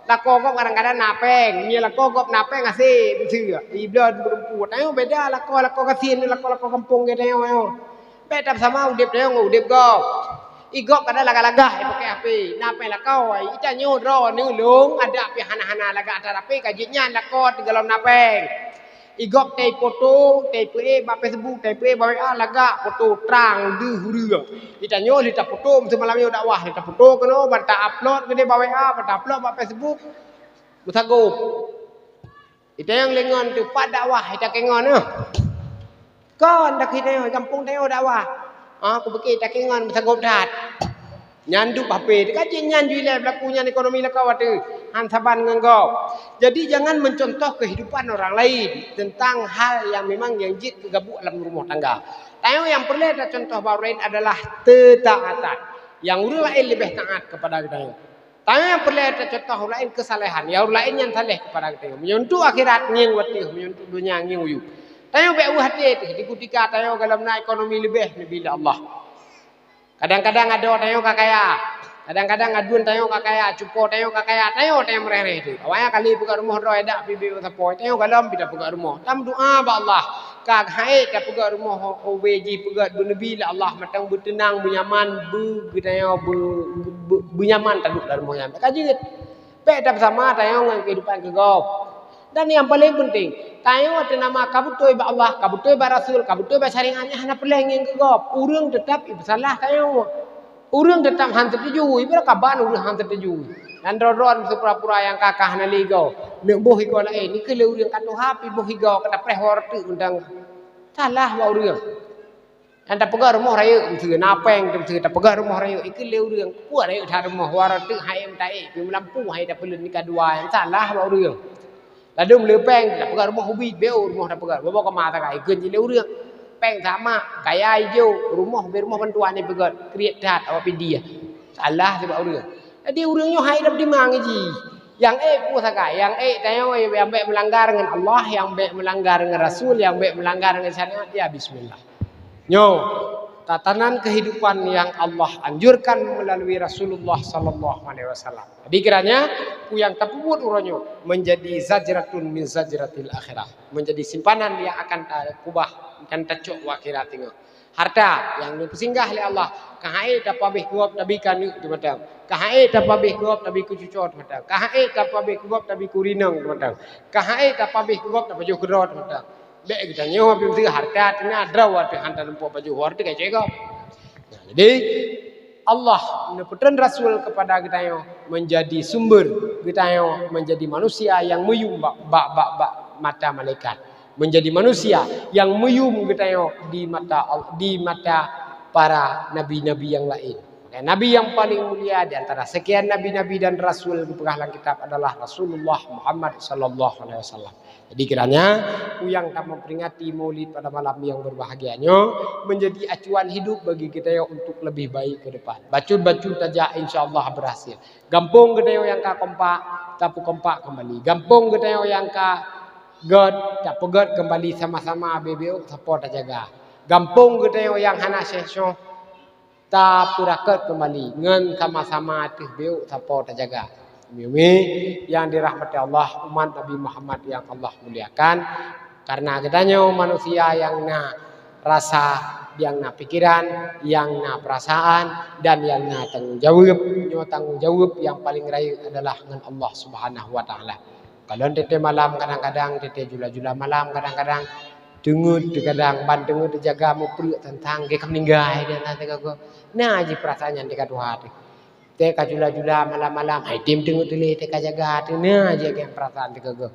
Lakoe gob kadang-kadang na péng. Meunyoe lakoe gob na péng, asék beuseuek. Ibloe meureumpue. Tanyoe beda lakoe, lakoe gasien, lakoe-lakoe gampông geutanyoe nyoe. Bék tameusaman udeb tanyoe ngon udeb gob. I gob kadang lagak-lagak, i pakai H P. Na péng lakoe, i tanyoe droeneuh lôn, adak pih hana-hana lagak atra H P, ka jih nyan lakoe teugalom na péng. I gob tei foto, tei peuék bak Facebook, tei peuék bak W A, lagak foto trang deuh ureuëng. I tanyoe lheueh tafoto, meuseumalam nyoe dakwah, lheueh tafoto keunoe, ban ta-upload keudeh bak W A, ban ta-upload bak Facebook. Meusagob. I tanyoe lé ngon teupat dakwah, i takée ngon, eh. Kon dak i tanyoe, gampông tanyoe dakwah. Ah, kupike i takée ngon meusagob that. Nyan duek H P, ka jih nyan jui lé beulaku nyan ekonomi lakoe ateueh, han saban ngon gob. Jadi, jangan mencontoh kehidupan orang lain tentang hal yang memang nyang jeuet keu gabuek lam rumoh tangga. Tanyoe nyang peureulée tacontoh bak ureuëng laén adalah teutaatan. Nyang ureuëng laén leubeh taát keupada geutanyoe. Tanyoe nyang peureulée tacontoh ureuëng laén keusalehan. Nyang ureuëng laén nyan saleh keupada geutanyoe. Meunyoe untuk akhirat ngieng u ateueh, meunyoe untuk donya ngieng u yup. Tanyoe bék weueh até teuh, di kutika tanyoe gohlom na ekonomi leubeh neubri lé Allah. Kadang-kadang adoe tanyoe ka kaya. Kadang-kadang aduen tanyoe ka kaya, cupo tanyoe ka kaya, tanyoe tanyoe meureh-reh teuh. Awaknyan kali peugah rumoh droe dak pih beu sapoe, tanyoe gohlom pih tapeugah rumoh. Tameudoa bak Allah. Ka hai tapeugah rumoh ubé jih peugah beuneubri lé Allah, mantong beuteunang, beunyaman, beu geutanyoe beu, beu, beu, beunyaman taduek lam rumoh nyan. Ka jeuet. Bék tameusaman tanyoe ngon keuhidupan keu gob. Dan nyang paleng peunteng, tanyoe teunama ka beutôi bak Allah, ka beutôi bak Rasul, ka beutôi bak syariat nyan hana peureulée ngieng keu gob. Ureuëng teutab ipeusalah tanyoe. Ureuëng teutab han setuju, ibarat kaban ureuëng han setuju. Dan droe-droe meuseu pura-pura nyang ka, ka hana lé igoe. Neuk boh igoe laén, nyan keuh lé ureuëng ka tuha pih boh igoe ka tapreh woe reuteuek mantong. Salah bak ureuëng. Nyang tapeugah rumoh rayeuk miseue, na péng teuh miseue tapeugah rumoh rayeuk, ikheun lé ureuëng, peue rayeuk that rumoh, waroe teuk hai meuta ék, pih meulampu hai tapeuleuen nika dua, nyang salah bak ureuëng. Ladôm le péng tapeugah rumoh ubit, beu rumoh tapeugah, boh-boh kama takai, ikheun jih lé ureuëng. Péng sama, kaya ijo, rumoh beu rumoh bantuan ipeugah, kriet that awak pidie. Salah sibak ureuëng. Jadi ureuëng nyoe hai dap dimang jih. Nyang ék peue sagai, nyang ék tanyoe nyang bék meulanggar ngon Allah, nyang bék meulanggar ngon Rasul, nyang bék meulanggar ngon syariat, ya bismillah. Nyoe tatanan kehidupan yang Allah anjurkan melalui Rasulullah sallallahu alaihi wasallam. Jadi kiranya peue nyang tapeubuet uroe nyoe menjadi zajratun min zajratil akhirah, menjadi simpanan yang akan takubah dan tacok u akhirat teungoh. Harta nyang neupeusinggah lé Allah, ka hai tapabeh keu gob tabi keu aneuk teuh mantong, ka hai tapabeh keu gob tabi keu cucoe teuh mantong, ka hai tapabeh keu gob tabi keu rinong teuh mantong, ka hai tapabeh keu gob tapajoh keudroe teuh mantong. Bék geutanyoe pih miseue harta teuna droe watée han talumpok pajoh, harta kacek gob. Nah, jadi Allah neupeutreun Rasul kepada geutanyoe menjadi sumber geutanyoe menjadi manusia nyang meuyum bak, bak, bak, bak mata malaikat, menjadi manusia nyang meuyum geutanyoe di mata Al-, di mata para nabi-nabi nyang laén. Dan nabi nyang paling mulia di antara sekian nabi-nabi dan rasul geupeugah lam kitab adalah Rasulullah Muhammad sallallahu alaihi wasallam. Jadi kiranya peue nyang tameuperingati Maulid pada malam yang berbahagia nyoe menjadi acuan hidup bagi geutanyoe untuk lebih baik ke depan. Bacut-bacut tajak, insya Allah berhasil. Gampông geutanyoe nyang ka kompak, tapeukompak kembali. Gampông geutanyoe nyang ka gét, tapeugét kembali sama-sama, beu-beu sapo tajaga. Gampông geutanyoe nyang hana seh-soh, tapeuraket kembali ngon sama-sama teuh beu sapo tajaga. Umi-umi yang dirahmati Allah, umat Nabi Muhammad yang Allah muliakan, karena geutanyoe manusia yang na rasa, yang na pikiran, yang na perasaan, dan yang na tanggung jawab. Nyoe tanggung jawab yang paling rayeuk adalah ngon Allah Subhanahu wa Taala. Kalon teuntée malam kadang-kadang, teuntée jula-jula malam kadang-kadang, teungeut teuh kadang, ban teungeut teuh jaga muprek teuntang geuh ka meuninggai dan teuka goe. Na jih peurasaan nyan teuka tuha teuh. Teuka jula-jula malam-malam, hai tem teungeut teuh lé teuka jaga teuh, na jih geuh peurasaan teuka goe.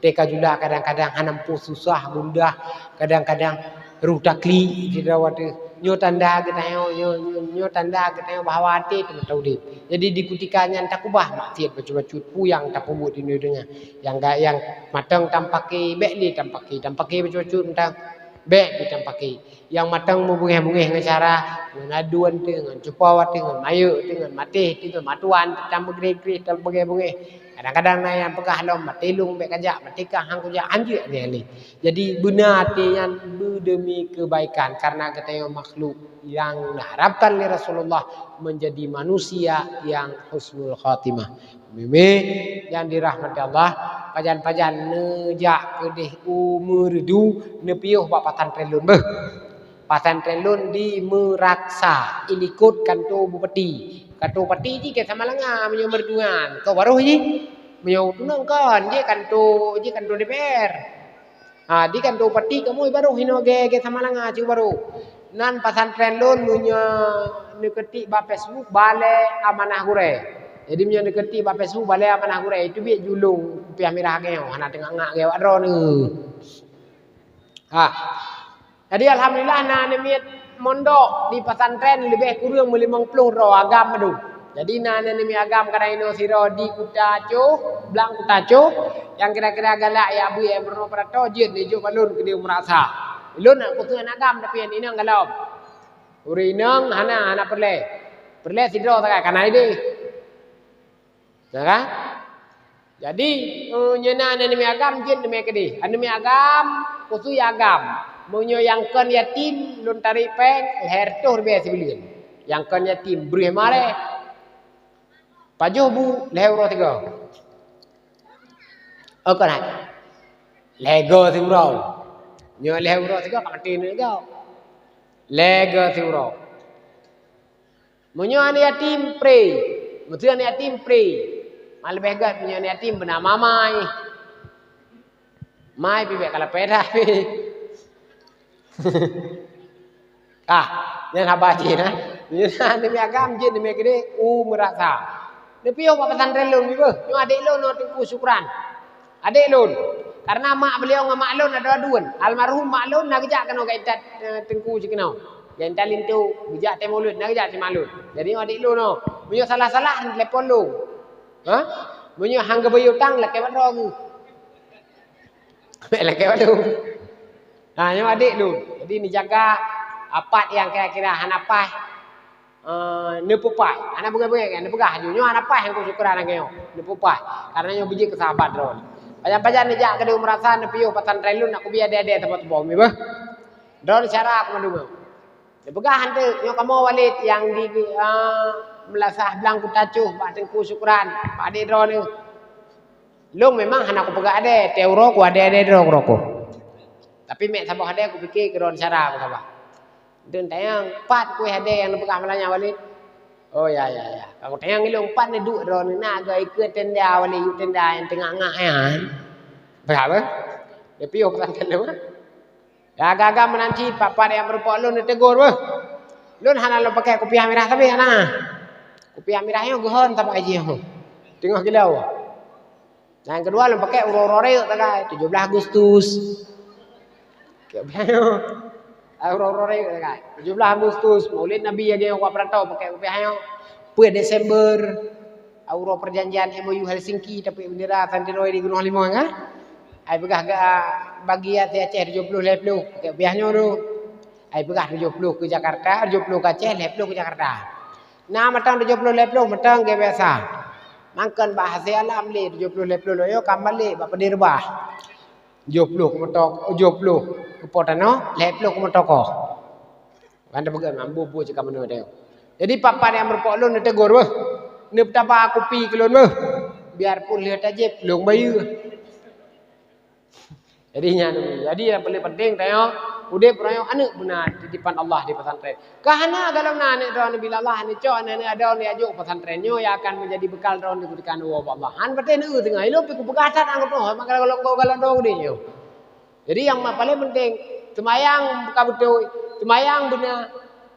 Teuka jula kadang-kadang hana muphom susah gundah, kadang-kadang rhuh taklik sidroe watée. Nyoe tanda geutanyoe, nyoe, nyoe, nyoe tanda geutanyoe bahwa até teuma taudeb. Jadi di kutika nyan takubah maksiat bacut-bacut peue nyang tapeubuet di donya. Nyang ga-, nyang mantong tampake, bék lé tampake, tampake bacut-bacut mantong, bék lé tampake. Nyang mantong meubungéh-bungéh ngon cara, ngon aduen teuh, ngon cupo teuh, ngon mayeuek teuh, ngon maté teuh, ngon matuan teuh, tameugreh-greh, tameubeungéh-bungéh. Kadang-kadang na nyang peugah lom, "Maté lôn bék kajak, maté kah han kujak," anjeuk nyan lé. Jadi beuna até nyan beu demi kebaikan, karena geutanyoe makhluk yang diharapkan lé Rasulullah menjadi manusia yang husnul khatimah. Mimi yang dirahmati Allah, pajan-pajan neujak keudeh u Meureudu, neupiôh bak pesantren lôn beuh. Pesantren lôn di Meuraksa, ilikot kanto bupati. Kanto bupati jih ka Samalanga meunyoe Meureudu nyan. Keu baroh jih. Meunyoe tunong kon, jih kanto, jih kanto D P R. Ha, di kanto bupati kamoe baroh inoe gee-gee Samalanga cit baroh. Nan pesantren lôn meunyoe neuketik bak Facebook Balai Amanah Gurée. Jadi meunyoe neuketik bak Facebook Balai Amanah Gurée, itu biet julong kupiah mirah geuh, hana teungoh ngak geuh awak droeneuh. Ha. Jadi alhamdulillah na aneuk miet mondok di pesantren leubeh kureueng meulimong ploh droe agam mandum. Jadi na aneuk miet agam kadang inoe sidroe di Kuta Coe, blang Kuta Coe, nyang kira-kira galak jak beuet meurunoe peurato jeuet neujok bak lôn keudeh u Meuraksa. Lôn na khusos agam tapi nyang inong galom. Ureueng inong hana, hana peureulée. Peureulée sidroe sagai kana ideh. Nah kan? Jadi, eh, nyoe na aneuk miet agam jeuet aneuk miet keudeh. Aneuk miet agam, khusos agam. Meunyoe nyang kon yatim, lôn tarek péng, lhèe reutôh ribèe sibuleuen. Nyang kon yatim, breueh mareh. Pajoh bu, lhèe uroe sigoe. Oh, kon hai. Lhèe goe siuroe. Nyoe lhèe uroe sigoe, ka maté aneuk goe. Lhèe goe siuroe. Meunyoe aneuk yatim, pré. Meuseu aneuk yatim, pré. Ma leubeh gét meunyoe aneuk yatim beunama mai. Mai pih bèk ka lapèe that pih. Ah, nyan haba jih na. Nyan aneuk miet agam jeuet aneuk miet keudeh u Meuraksa. Neupiôh bak pesantren lôn beuh. Nyoe adék lôn nyoe Teungku Syukran. Adék lôn. Karena mak beliau ngon mak lôn adu-aduan. Almarhum mak lôn na geujak keunoe geuintat, eh, Teungku jih keunoe. Nyang intat linto, geujak tém ulôn, na geujak tém ulôn. Jadi nyoe adék lôn nyoe, meunyoe salah-salah, telepon lôn. Ha? Meunyoe han geubayeue utang, lakée bak droe geuh. Lakée bak lôn. Ha, nyoe adék lôn. Jadi neujaga apat nyang kira-kira hana paih, eh, neupeupaih. Hana beungéh-beungéh, neupeugah laju. Nyoe hana paih nyang ku syukuran lagée nyoe. Neupeupaih. Karena nyoe beujeuet keu sahabat droe. Pajan-pajan neujak keudéh umrah sa neupiôh pesantren lôn, nak kubi adék-adék teupeu-teupeu, mi beuh. Droe syara aku mandum. Neupeugah, "Hanteuk, nyoe kamoe Walid nyang di, ah, meulasah blang kuta coh bak Teungku Syukran, bak adék droeneuh." Lôn memang hana kupeugah adék, teu uroe ku adék, adék droe ku uroe ku. Tapi mek saboh adék kupike keu droen syara ku saboh. Deuh tanyong, "Pat kueh adék nyang neupeugah malam nyan, Walid?" "Oh, ya, ya, ya." Ka kutanyong ilôn, "Pat neuduek droeneuh?" "Na geuikeue tenda, Walid, yue tenda nyang teungak-ngak nyan." Peugah apa? Dia piôh pesan tenda. Ya, agam-agam meunan cit, pat-pat nyang meurumpok lôn neutegur beuh. Lôn hana lôn pakai kupiah mirah sabe hana. Kupiah mirah nyoe geuhon sabe jih nyoe. Teungoh gila. Nyang keudua lôn pakai uroe-uroe rayeuk sagai, tujoh blaih Agustus. Kupiah nyoe. Ah, uroe-uroe rayeuk sagai. Tujoh blaih Agustus, Maulid Nabi lagée nyoe, wak peurantau pakai kupiah nyoe. Peuet Desember. Uroe perjanjian M O U Helsinki, tapi bendera santero di Gunung Halimah, kan? Ai peugah ga bagi até Aceh tujoh ploh lhée ploh, pakai kupiah nyoe tu. Ai peugah tujoh ploh keu Jakarta, tujoh ploh keu Aceh, lhée ploh keu Jakarta. Na mantong tujoh ploh lhée ploh mantong ge biasa. Mangkon bak hase alam lé tujoh ploh lhée ploh loyo ka balek bak peudeh reubah. Tujoh ploh keu meutok, tujoh ploh keu po tanoh, lhée ploh keu meutokoh. Ban teupeugah mambu bu cit ka meunurot teuh. Jadi, pat-pat nyang meurumpok lôn neutegur beuh. Neutaba kupi keu lôn beuh. Biarpun lheueh tajép, lôn bayeue. Jadi, nyan, jadi nyang paling penting tanyoe, udép tanyoe aneuk beuna titipan Allah di pesantren. Ka hana galom na aneuk droe neubi Allah, neucok aneuk-aneuk droe neuajok pesantren nyoe nyang akan menjadi bekal droe di ketika neuwoe bak Allah. Han patéh neu teungoh, ilôn pih kupeugah that anggô teuh, maka galom-galom droe udép nyoe. Jadi, nyang ma-, paling penting, seumayang ka beutôi, seumayang beuna,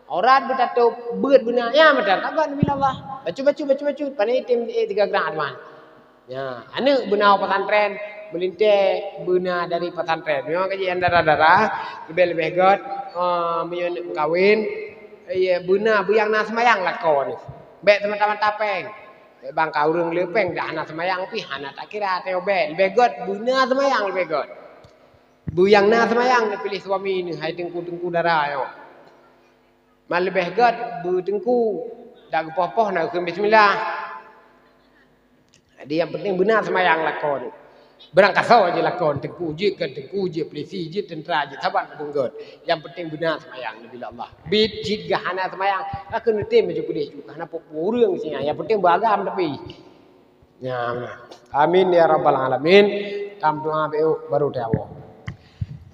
aurat beutatôb, beuet beuna, nyan mantong ka gét neubi Allah. Bacut-bacut, bacut-bacut, pane item, eh, tiga gram teuma. Nyan, aneuk beuna u pesantren, meulintée beuna dari pesantren. Meunyoe ka jih dara-dara, leubeh-leubeh gét, eh, meunyoe aneuk meukawen, eh, beuna beuyang na seumayang lakoe nyoe. Bék seumata-mata péng. Bék bang ka ureuëng le péng dak hana seumayang pih hana takira, teuh bék. Leubeh gét beuna seumayang leubeh gét. Beuyang na seumayang neupiléh suami neuh, hai teungku-teungku dara nyoe. Man leubeh gét beuteungku, dak geupoh-poh na kheun bismillah. Jadi, nyang penting beuna seumayang lakoe nyoe. Beurangkasoe jih lakoe, teungku jeuet kan teungku, jeuet pulisi, jeuet teuntra, jeuet saban pun gét. Nyang penting beuna seumayang neubi Allah. Bit cit gah hana seumayang, ka keuneuk tem ju keudeh ju, ka hana peue-peue ureuëng singoh. Nyang penting beuagam tapi. Ya, amin ya rabbal alamin. Tam doa beu baru tawoe.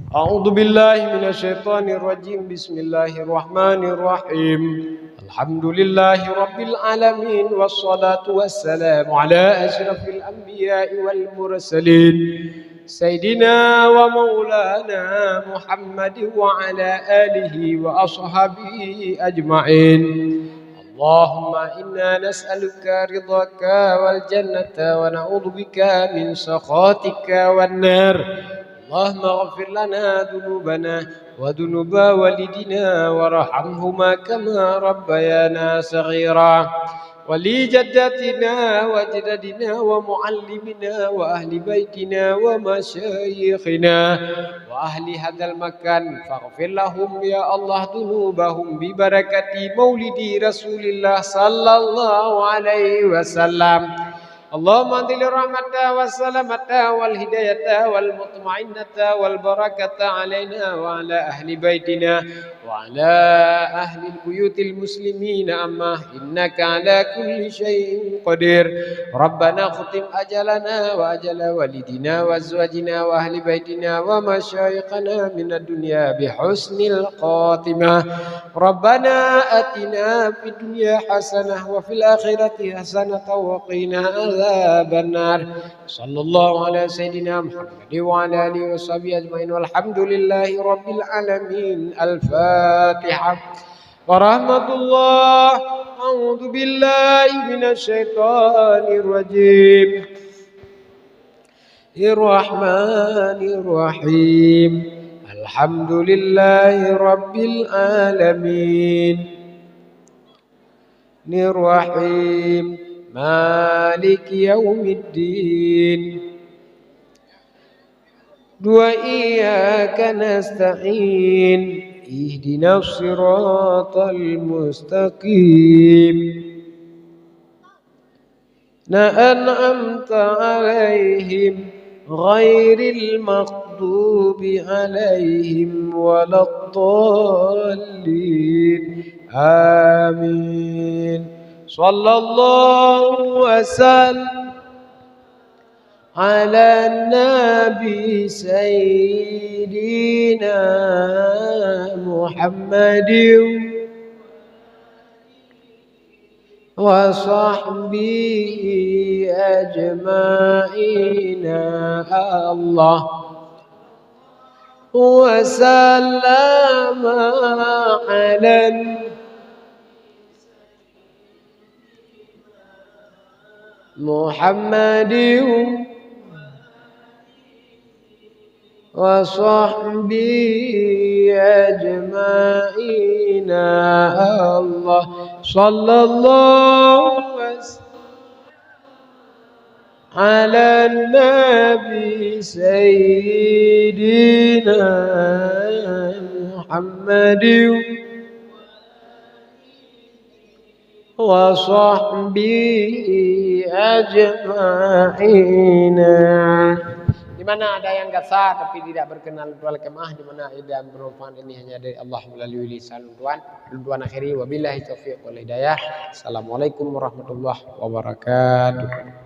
A'udzu billahi minasy syaithanir rajim. Bismillahirrahmanirrahim. Alhamdulillahi rabbil alamin, wassalatu wassalamu ala asyrafil anbiya'i wal mursalin, sayyidina wa maulana Muhammad wa ala alihi wa ashabihi ajma'in. اللهم إنا نسألك رضاك والجنة ونعوذ بك من سخطك والنار. اللهم اغفر لنا ذنوبنا وذنوب والدينا وارحمهما كما ربيانا صغيرا. ولجداتنا وأجدادنا ومعلمنا وأهل بيتنا ومشايخنا وأهل هذا المكان، فاغفر لهم يا الله ذنوبهم ببركة مولد رسول الله صلى الله عليه وسلم. اللهم أنزل الرحمة والسلامة والهداية والمطمئنة والبركة علينا وعلى أهل بيتنا وعلى أهل البيوت المسلمين، أما إنك على كل شيء قدير. ربنا اختم أجلنا وأجل والدينا وأزواجنا وأهل بيتنا ومشايخنا من الدنيا بحسن الخاتمة. ربنا آتنا في الدنيا حسنة وفي الآخرة حسنة وقنا عذاب النار. صلى الله على سيدنا محمد وعلى آله وصحبه أجمعين، والحمد لله رب العالمين. الفاتحة. ورحمة الله. أعوذ بالله من الشيطان الرجيم. الرحمن الرحيم. الحمد لله رب العالمين. الرحمن الرحيم. مالك يوم الدين. وإياك نستعين. اهدنا الصراط المستقيم. أنعمت عليهم غير المغضوب عليهم ولا الضالين. آمين. صلى الله وسلم على النبي سيدنا محمد وصحبه أجمعين. الله وسلم على محمد وصحبه أجمعين. الله صلى الله وسلم على النبي سيدنا محمد وصحبه أجمعين. Di mana ada yang gasa tapi tidak berkenan, lôn tuan lakèe meu'ah. Di mana ada yang bermanfaat, ini hanya dari Allah melalui lisan lôn tuan. Lôn tuan akhiri, wabillahi taufiq wal hidayah. Assalamualaikum warahmatullahi wabarakatuh.